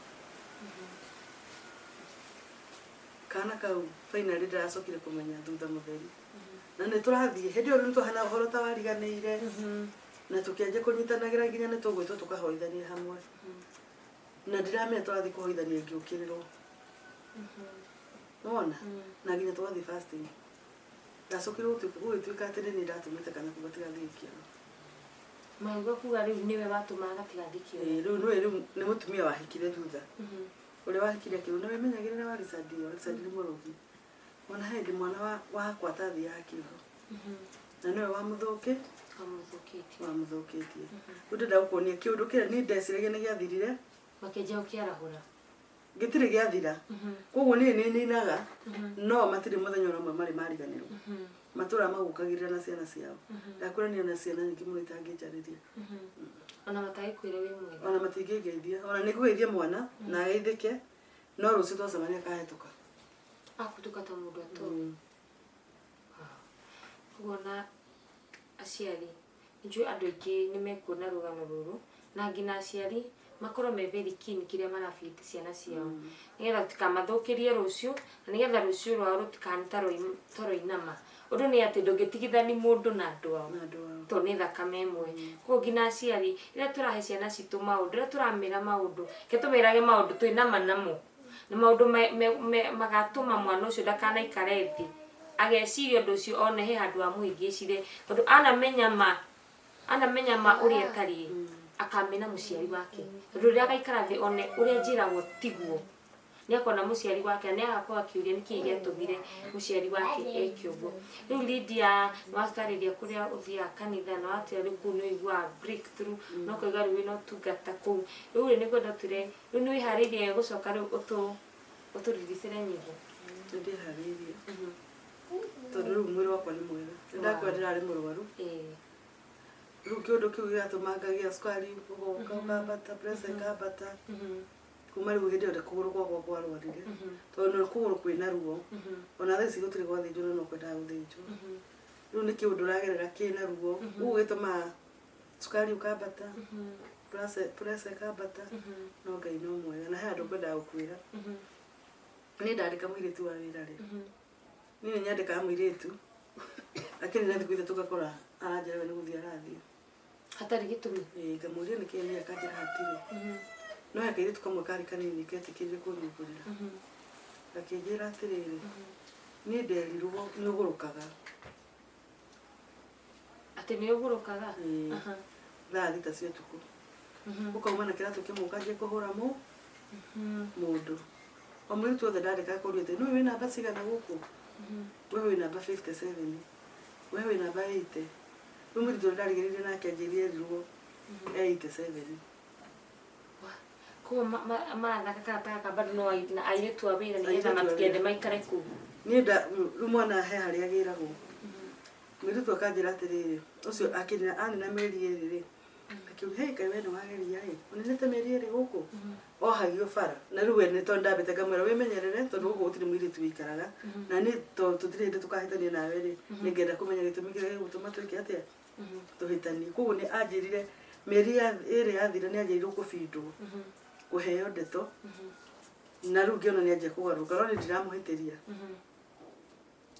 kana kau finally ndĩracokire kũmenya thutha mũtheri na nĩ tũrathiĩ hĩndĩ ĩyo rĩu nĩ tũhana ũhoro ta wariganĩire na tũkĩanjia kũnyitanagĩra nginya nĩ tũgwĩtwo tũkahoithania hamwe na ndiramenya tũrathiĩ kũhoithania ngĩũkĩrĩrwo nĩwona na nginya tũgathiĩ fasting. Ndacokire gũgĩtuĩka atĩ nĩ niĩ ndatũmĩte kana kau gatigathiĩ kĩoro. Maigua kuga rĩu nĩwe watũmaga gatigathiĩ kĩoro? Ĩĩ, rĩu nĩwe rĩu nĩ mũtumia wahikire thutha ũrĩa wahikire akĩrwo nĩwe menyagĩrĩra wa Richard ĩyo. Richard nĩ mũrogi ona he hĩndĩ mwana wakwa atathiaga kĩoro na nĩwe wamũthũkĩ Wamũthũkĩtie. Wamũthũkĩtie. Rĩu ndĩrenda gũkuonia kĩũndũ kĩrĩa niĩ ndeciragia nĩ gĩathirire. Makĩanjia gũkĩarahũra. Gĩtirĩ gĩathira. Koguo niĩ nĩ ninaga no matirĩ mũthenya ona ũmwe marĩ mariganĩrwo matũra magũkagĩrĩra na ciana ciao. Ndakwĩra niĩ ona ciana nyingĩ mũno itangĩnjarĩria. Ona matagĩkwĩre wĩ mwega. Ona matingĩngeithia. Ona nĩ ngũgeithia mwana na ageithĩke, no rũciũ twacemania akahĩtũka. Akũtuka ta mũndũ atoĩ. Koguo na aciari nĩnjũĩ andũ aingĩ nĩ mekuona rũgano rũrũ na nginya aciari makorwo me very keen kĩrĩa marabĩte ciana ciao nĩgetha rũtikamathũkĩrie rũciũ na nĩgetha rũciũ rwao rũtikahane ta rwainama. Ũndũ nĩ atĩ ndũngĩtigithani mũndũ na andũ ao. Na andũ ao. Tondũ nĩ thakame ĩmwe. Koguo nginya aciari rĩrĩa tũrahe ciana citũ maũndũ, rĩrĩa tũramĩra maũndũ, reke tũmĩrage maũndũ twĩna ma namo na maũndũ magatũma mwana ũcio ndakanaikare thĩ ageciria ũndũ ũcio one he handũ amũhĩngĩcire, tondũ anamenya ma ũrĩa ĩtariĩ akamena mũciari wake, tondũ rĩrĩa agaikara thĩ one ũrĩa njĩragwo tiguo nĩ akona mũciari wake na nĩ agakorwo akĩũria nĩkĩĩ gĩatũmire mũciari wake eke ũguo. Rĩu Lydia, nĩ watarĩria kũrĩa ũthiaga kanitha na watwĩra rĩu kũu nĩ ũiguaga breakthrough na ũkauga rĩu wĩna ũtungata kũu. Rĩu rĩ, nĩngwenda ũtwĩre rĩu nĩ wĩharĩirie gũcoka rĩu ũtũriricĩre nyĩmbo? Nĩ ndĩharĩirie tondũ rĩu mwĩrĩ wakwa nĩ mwega. Nĩ ndakwĩra ndĩrarĩ mũrwaru. Rĩu kĩũndũ kĩu gĩgatũma ngagĩa cukari ũgoka ũkambata, pressure ĩkambata. Kuma rĩu hĩndĩ ĩyo kũgũrũ gwakwa kwarwarire, tondũ nĩ kũgũrũ kwĩna ruo ona thaa ici gũtirĩ gwathĩnjwo na no kwendaga gũthĩnjwo. Rĩu nĩ kĩũndũ ũragerera kĩna ruo ũguo gĩtũmaga cukari ũkambata, pressure ĩkambata, no Ngai no mwega. Na he handũ ngwendaga gũkwĩra. Niĩ ndandĩka mũirĩtu wa wĩra rĩ, niĩ nĩ nyandĩkaga mũirĩtu lakini na thikũ ithatũ ngakora aranjĩra we nĩ gũthiĩ arathiĩ. Hatarĩ gĩtũmi? Ĩĩ, ngamũria nĩkĩ, niĩ akanjĩra hatirĩ. No he kairĩtu kamwe karĩ kanini ketĩkĩrire kũnyumbũrĩra, gakĩnjĩra atĩrĩrĩ, niĩ nderirwo nĩ ũgũrũkaga. Atĩ nĩ ũgũrũkaga? Ĩĩ. Thaa 6 cia ũtukũ ũkauma na kĩratũ kĩmwe ũkanjia kũhũra mũndũ. O mũirĩtu wothe ndandĩkaga kũria atĩ nũĩ wĩ namba cigana gũkũ. We wĩ namba 57, we wĩ namba 80. Rĩu mũirĩtu ũrĩa ndarigĩrĩirie nake anjĩrire erirwo e 87. Koguo marathaka karata gaka bado no na airĩtu a wĩra nĩgetha Airĩtu a matikende wĩra. Maikare kũu. Niĩ nda rĩu mwana he harĩa agĩragwo, mũirĩtu akanjĩra atĩrĩrĩ, ũcio akĩnina anina mĩeri 2 rĩ, akiuga, "Hey, kaĩ we nĩ wageria ĩ ũninĩte mĩeri 2 gũkũ ohagio bara." Na rĩu we nĩ tondũ ndambĩte ngamwĩra, "Wĩmenyerere, tondũ gũkũ gũtirĩ mũirĩtu wĩikaraga na niĩ tondũ tũtirĩ hĩndĩ tũkahĩtania nawe rĩ, nĩngenda kũmenya gĩtũmi kĩrĩa gĩgũtũma twĩke atĩa, tũhĩtanie." Koguo nĩ anjĩrire mĩeri 2 yathira nĩ anjĩrirwo kũbindwo, kũheo ndeto, na rĩu ngĩona nĩ anjia kũgarũrũka, no nĩ ndiramũhĩtĩria.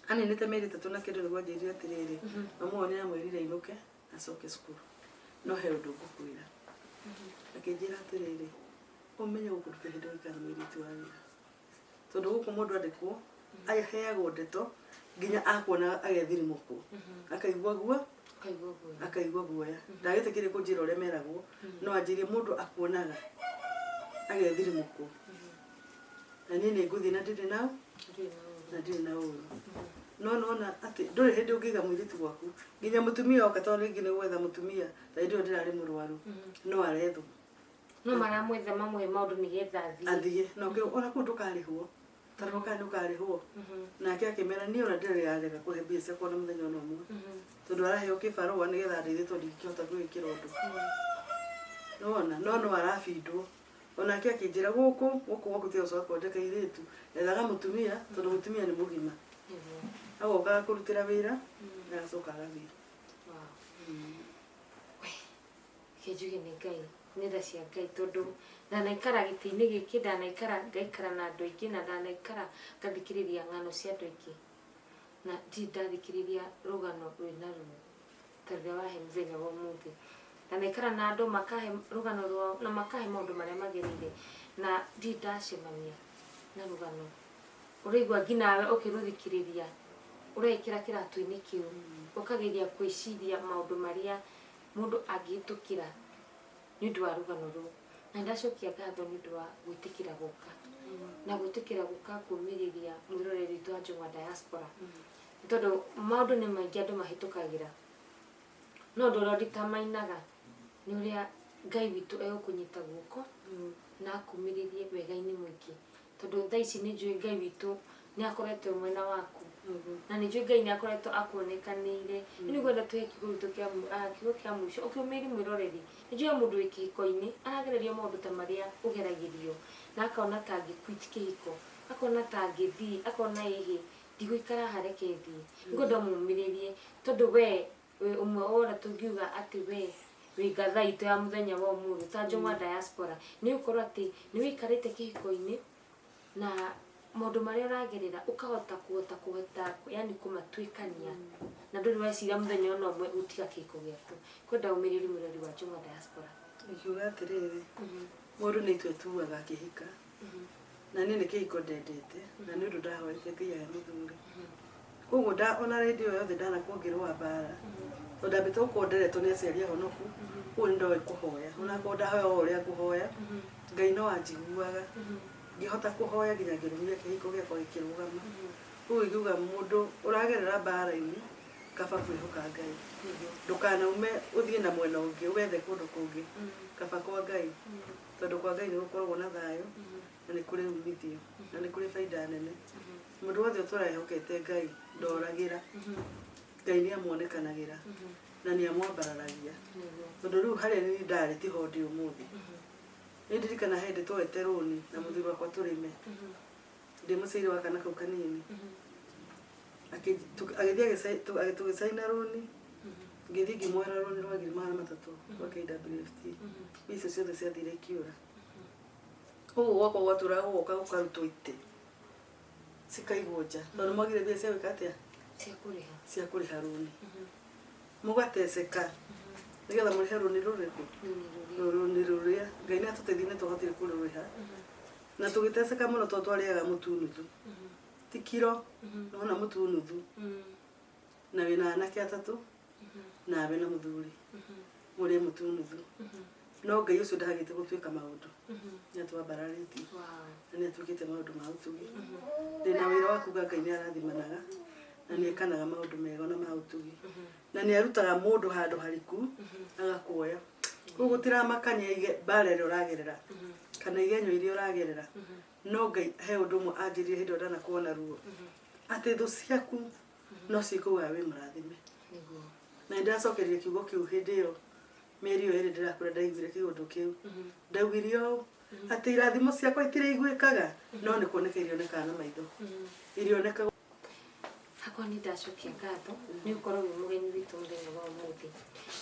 Aninĩte mĩeri 3 na kĩndũ nĩguo anjĩrire atĩrĩrĩ, mamu wao nĩ amwĩrire ainũke acoke cukuru, no he ũndũ ngũkwĩra. Akĩnjĩra atĩrĩrĩ, "Ũmenye gũkũ ndũrĩ hĩndĩ ũikara na mũirĩtu wa wĩra, tondũ gũkũ mũndũ andĩkwo aheagwo ndeto nginya akuona agethirimũkwo, akaigua guo." Ũkaigua guoya. Akaigua guoya. Ndagĩtĩkĩrie kũnjĩra ũrĩa meragwo, no anjĩrie mũndũ akuonaga agethirimũkwo, na niĩ nĩ ngũthiĩ na ndirĩ nao Ndũrĩ na ũũru. Na ndirĩ na ũru, no nona atĩ ndũrĩ hĩndĩ ũngĩiga mũirĩtu gwaku, nginya mũtumia oka, tondũ rĩngĩ nĩ gwetha mũtumia, ta hĩndĩ ĩyo ndĩrarĩ mũrwaru, no arethwo. No maramwetha mamũhe maũndũ nĩgetha athiĩ. Athiĩ na ona kũu ndũkarĩhwo, tondũ kana nĩ ũkarĩhwo. Nake akĩmera, "Niĩ ona ndĩrĩ yarega kũhe mbia ciakwa na mũthenya ona ũmwe, tondũ araheo kĩbarũa nĩgetha andeithie, tondũ ndingĩhota kwĩĩkĩra ũndũ." Nĩwona no no arabindwo. Onake akĩnjĩra, "Gũkũ gũkũ gwaku tiga gũcoka kwandĩka airĩtu, ethaga mũtumia, tondũ mũtumia nĩ mũgima." Agoka agakũrutĩra wĩra, agacoka agathiĩ. Wow. We, reke njuge nĩ Ngai, nĩ tha cia Ngai, tondũ ndanaikara gĩtĩ-inĩ gĩkĩ, ndanaikara ngaikara na andũ aingĩ, na ndanaikara ngathikĩrĩria ng'ano cia andũ aingĩ, na ndirĩ ndathikĩrĩria rũgano rwĩna ruo ta rũrĩa wahe mũthenya wa ũmũthĩ. Ndanaikara na andũ makahe rũgano rwao na makahe maũndũ marĩa magereire, na ndirĩ ndacemania na rũgano ũraigua nginawe ũkĩrũthikĩrĩria ũreĩkĩra kĩratũ-inĩ kĩu, ũkageria gwĩciria maũndũ marĩa mũndũ angĩhĩtũkĩra nĩ ũndũ wa rũgano rũu. Na ndacokia ngatho nĩ ũndũ wa gwĩtĩkĩra gũka na gwĩtĩkĩra gũka kũmĩrĩria mwĩroreri witũ wa Njũng'wa Diaspora, nĩ tondũ maũndũ nĩ maingĩ andũ mahĩtũkagĩra, no ũndũ ũrĩa nditamainaga nĩ ũrĩa Ngai witũ egũkũnyita guoko na akumĩrĩrie wega-inĩ mũingĩ, tondũ thaa ici nĩ njũĩ Ngai witũ nĩ akoretwo e mwena waku, na nĩ njũĩ Ngai nĩ akoretwo akuonekanĩire. Rĩu nĩngwenda tũhe kiugo gitũ kĩa kiugo kĩa mũico ũkĩũmĩrie mwĩroreri. Nĩ njũĩ he mũndũ wĩ kĩhiko-inĩ aragererio maũndũ ta marĩa ũgeragĩrio, na akona ta angĩ quit kĩhiko, akona ta angĩthiĩ, akona ĩhĩ ndigũikara haha, reke thiĩ. Nĩngwenda ũmũmĩrĩrie, tondũ we wĩ ũmwe wa ũrĩa tũngiuga atĩ we wĩ ngatha itũ ya mũthenya wa ũmũthĩ ta Njũng'wa Diaspora, nĩ gũkorwo atĩ nĩ wĩikarĩte kĩhiko-inĩ na maũndũ marĩa ũragerera ũkahota kũhota kũhota yani kũmatuĩkania, na ndũrĩ weciria mũthenya ona ũmwe gũtiga kĩhiko gĩaku. Kwenda ũmĩrĩrie mwĩrori wa Njũng'wa Diaspora. Ingiuga atĩrĩrĩ, mũndũ nĩ itua atuaga akĩhika, na niĩ nĩ kĩhiko ndendete, na nĩ ũndũ ndahoete Ngai ahe mũthuri. Koguo ona rĩndĩ ĩyo yothe ndanakorwo ngĩrũa mbara, tondũ ndambĩte gũkorwo nderetwo nĩ aciari ahonoku, koguo nĩ ndoĩ kũhoya. Onakorwo ndahoya o ũrĩa ngũhoya, Ngai no anjiguaga, ngĩhota kũhoya nginya ngĩrũmia kĩhiko gĩakwa gĩkĩrũgama. Koguo ingiuga mũndũ ũragerera mbara-inĩ, kaba kwĩhoka Ngai, ndũkanaume ũthiĩ na mwena ũngĩ wethe kũndũ kũngĩ, kaba kwa Ngai, tondũ kwa Ngai nĩ gũkoragwo na thayũ, na nĩ kũrĩ umithio, na nĩ kũrĩ baida nene. Mũndũ wothe ũtũraga ehokete Ngai ndoragĩra. Ngai nĩ amuonekanagĩra na nĩ amwambararagia, tondũ rĩu harĩa niĩ ndarĩ tiho ndĩ ũmũthĩ. Nĩ ndirikana hĩndĩ twoete rũni na mũthuri wakwa tũrĩme, ndĩ mũciari wa kana kau kanini. Agĩthiĩ tũgĩcaina rũni, ngĩthiĩ ngĩmuoera rũni rwa 300,000 rwa KWFT. Mbia icio ciothe ciathire ikiũra. Koguo gwakwa gwatũraga gũgoka gũkarutwo itĩ cikaigwo nja, tondũ mwagire mbia cia gwĩka atĩa? Cia kũrĩha. Cia kũrĩha rũni. Mũgateceka nĩgetha mũrĩhe rũni rũrĩkũ? Rũni rũrĩa Ngai nĩ atũteithie nĩ twahotire kũrũrĩha, na tũgĩteceka mũno tondũ twarĩaga mũtu nuthu, ti kiro, nona mũtu nuthu, na wĩna anake atatũ nawe na mũthuri mũrĩe mũtu nuthu. No Ngai ũcio ndagĩte gũtuĩka maũndũ, nĩ atwambararĩtie na nĩ atuĩkĩte maũndũ ma ũtugi. Ndĩna wĩra wa kuga Ngai nĩ arathimanaga na nĩ ekanaga maũndũ mega na ma ũtugi, na nĩ arutaga mũndũ handũ hariku agakuoya. Koguo gũtiramakania mbara ĩrĩa ũragerera kana igenyo iria ũragerera, no Ngai he ũndũ ũmwe anjĩrire hĩndĩ ĩyo ndanakorwo na ruo, atĩ thũ ciaku no cikũgaga wĩ mũrathime. Na nĩndacokerire kiugo kĩu hĩndĩ ĩyo, mĩeri ĩyo ĩrĩ ndĩrakwĩra ndaiguire kĩũndũ kĩu, ndaugire ũũ atĩ irathimo ciakwa itiraiguĩkaga, no nĩ kuoneka irionekaga na maitho, irionekaga. Hakwa nĩ ndacokia ngatho nĩ gũkorwo wĩ mũgeni witũ mũthenya wa ũmũthĩ,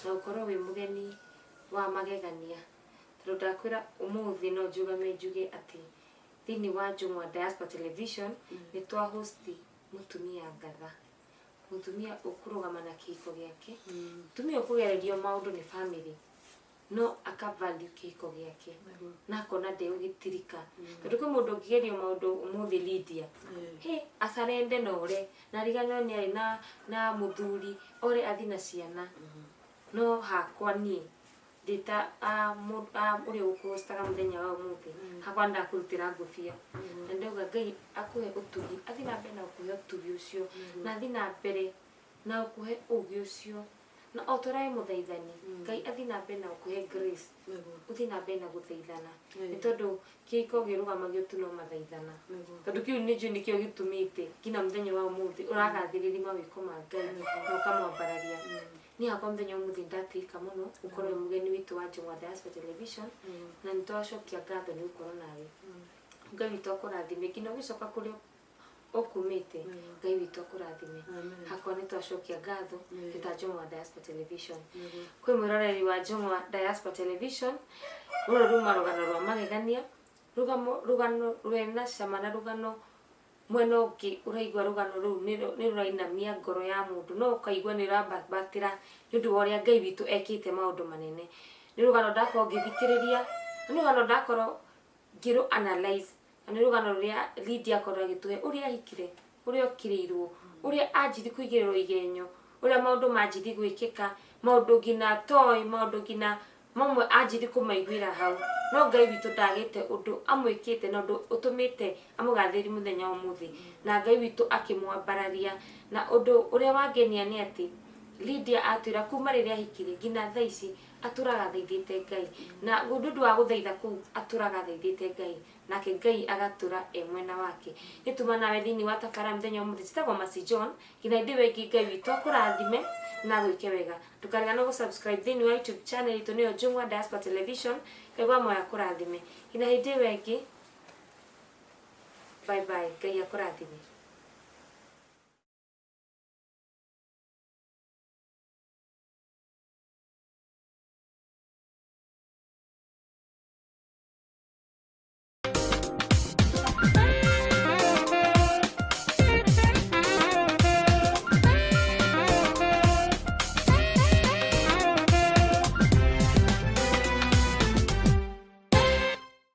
na gũkorwo wĩ mũgeni wa magegania, tondũ ndakwĩra ũmũthĩ no njugame njuge atĩ thĩinĩ wa Njũng'wa Diaspora Television nĩ twa host mũtumia ngatha, mũtumia ũkũrũgama na kĩhiko gĩake, mũtumia ũkũgererio maũndũ nĩ family no aka value kĩhiko gĩake na akona ndegũgĩtirika, tondũ kwĩ mũndũ ũngĩgerio maũndũ ũmũthĩ Lydia, he acarende na ore na ariganĩrwo nĩ arĩ na mũthuri ore athi na ciana. No hakwa niĩ ndĩta ũrĩa ũkũhostaga mũthenya wa ũmũthĩ, hakwa ndakũrutĩra ngũbia na ndauga Ngai akũhe ũtugi, athi na mbere na gũkũhe ũtugi ũcio, na athi na mbere na gũkũhe ũgĩ ũcio, na o ta ũrĩa wĩ mũthaithani, Ngai athi na mbere na gũkũhe grace ũthiĩ na mbere na gũthaithana, nĩ tondũ kĩhiko gĩrũgamagio tu no mathaithana, tondũ kĩu nĩ njũĩ nĩkĩo gĩtũmĩte nginya mũthenya wa ũmũthĩ ũragathĩrĩria mawĩko ma Ngai na ũkamwambararia. Niĩ hakwa mũthenya wa ũmũthĩ ndatĩĩka mũno gũkorwo wĩ mũgeni witũ wa Njũng'wa Diaspora Television, na nĩ twacokia ngatho nĩ gũkorwo nawe. Ngai witũ akũrathime nginya ũgĩcoka kũrĩa ũkumĩte, Ngai witũ akũrathime. Hakwa nĩ twacokia ngatho nĩ ta Njũng'wa Diaspora Television. Kwĩ mwĩroreri wa Njũng'wa Diaspora Television, rũrũ ruma rũgano rwa magegania, rũgano rwĩna cama, na rũgano mwena ũngĩ ũraigua rũgano rũu nĩ rũrainamia ngoro ya mũndũ, no ũkaigua nĩ ũrambatĩra nĩ ũndũ wa ũrĩa Ngai witũ ekĩte maũndũ manene. Nĩ rũgano ndakorwo ngĩthikĩrĩria, nĩ rũgano ndakorwo ngĩrũ analyze, na nĩ rũgano rũrĩa Lydia akorwo agĩtũhe ũrĩa ahikire, ũrĩa okĩrĩirwo, ũrĩa anjirie kũigĩrĩrwo igenyo, ũrĩa maũndũ manjirie gwĩkĩka, maũndũ nginya atoĩ, maũndũ nginya mamwe anjirie kũmaiguĩra hau, no Ngai witũ ndagĩte ũndũ amwĩkĩte na ũndũ ũtũmĩte amũgathĩrĩrie mũthenya wa ũmũthĩ, na Ngai witũ akĩmwambararia. Na ũndũ ũrĩa wangenia nĩ atĩ Lydia atwĩra kuma rĩrĩa ahikire nginya thaa ici atũraga athaithĩte Ngai, na ũndũ wa gũthaitha kũu atũraga athaithĩte Ngai, nake Ngai agatũra e mwena wake. Nĩ tuma nawe thĩinĩ wa tabara mũthenya wa ũmũthĩ. Njĩtagwo Mercy John, nginya hĩndĩ ĩyo ĩngĩ Ngai witũ akũrathime na agwĩke wega. Ndũkariganĩrwo gũ subscribe thĩinĩ wa YouTube channel itũ nĩyo Njũng'wa Diaspora Television. Ngai wa muoyo akũrathime nginya hĩndĩ ĩyo ĩngĩ. Bye bye, Ngai akũrathime.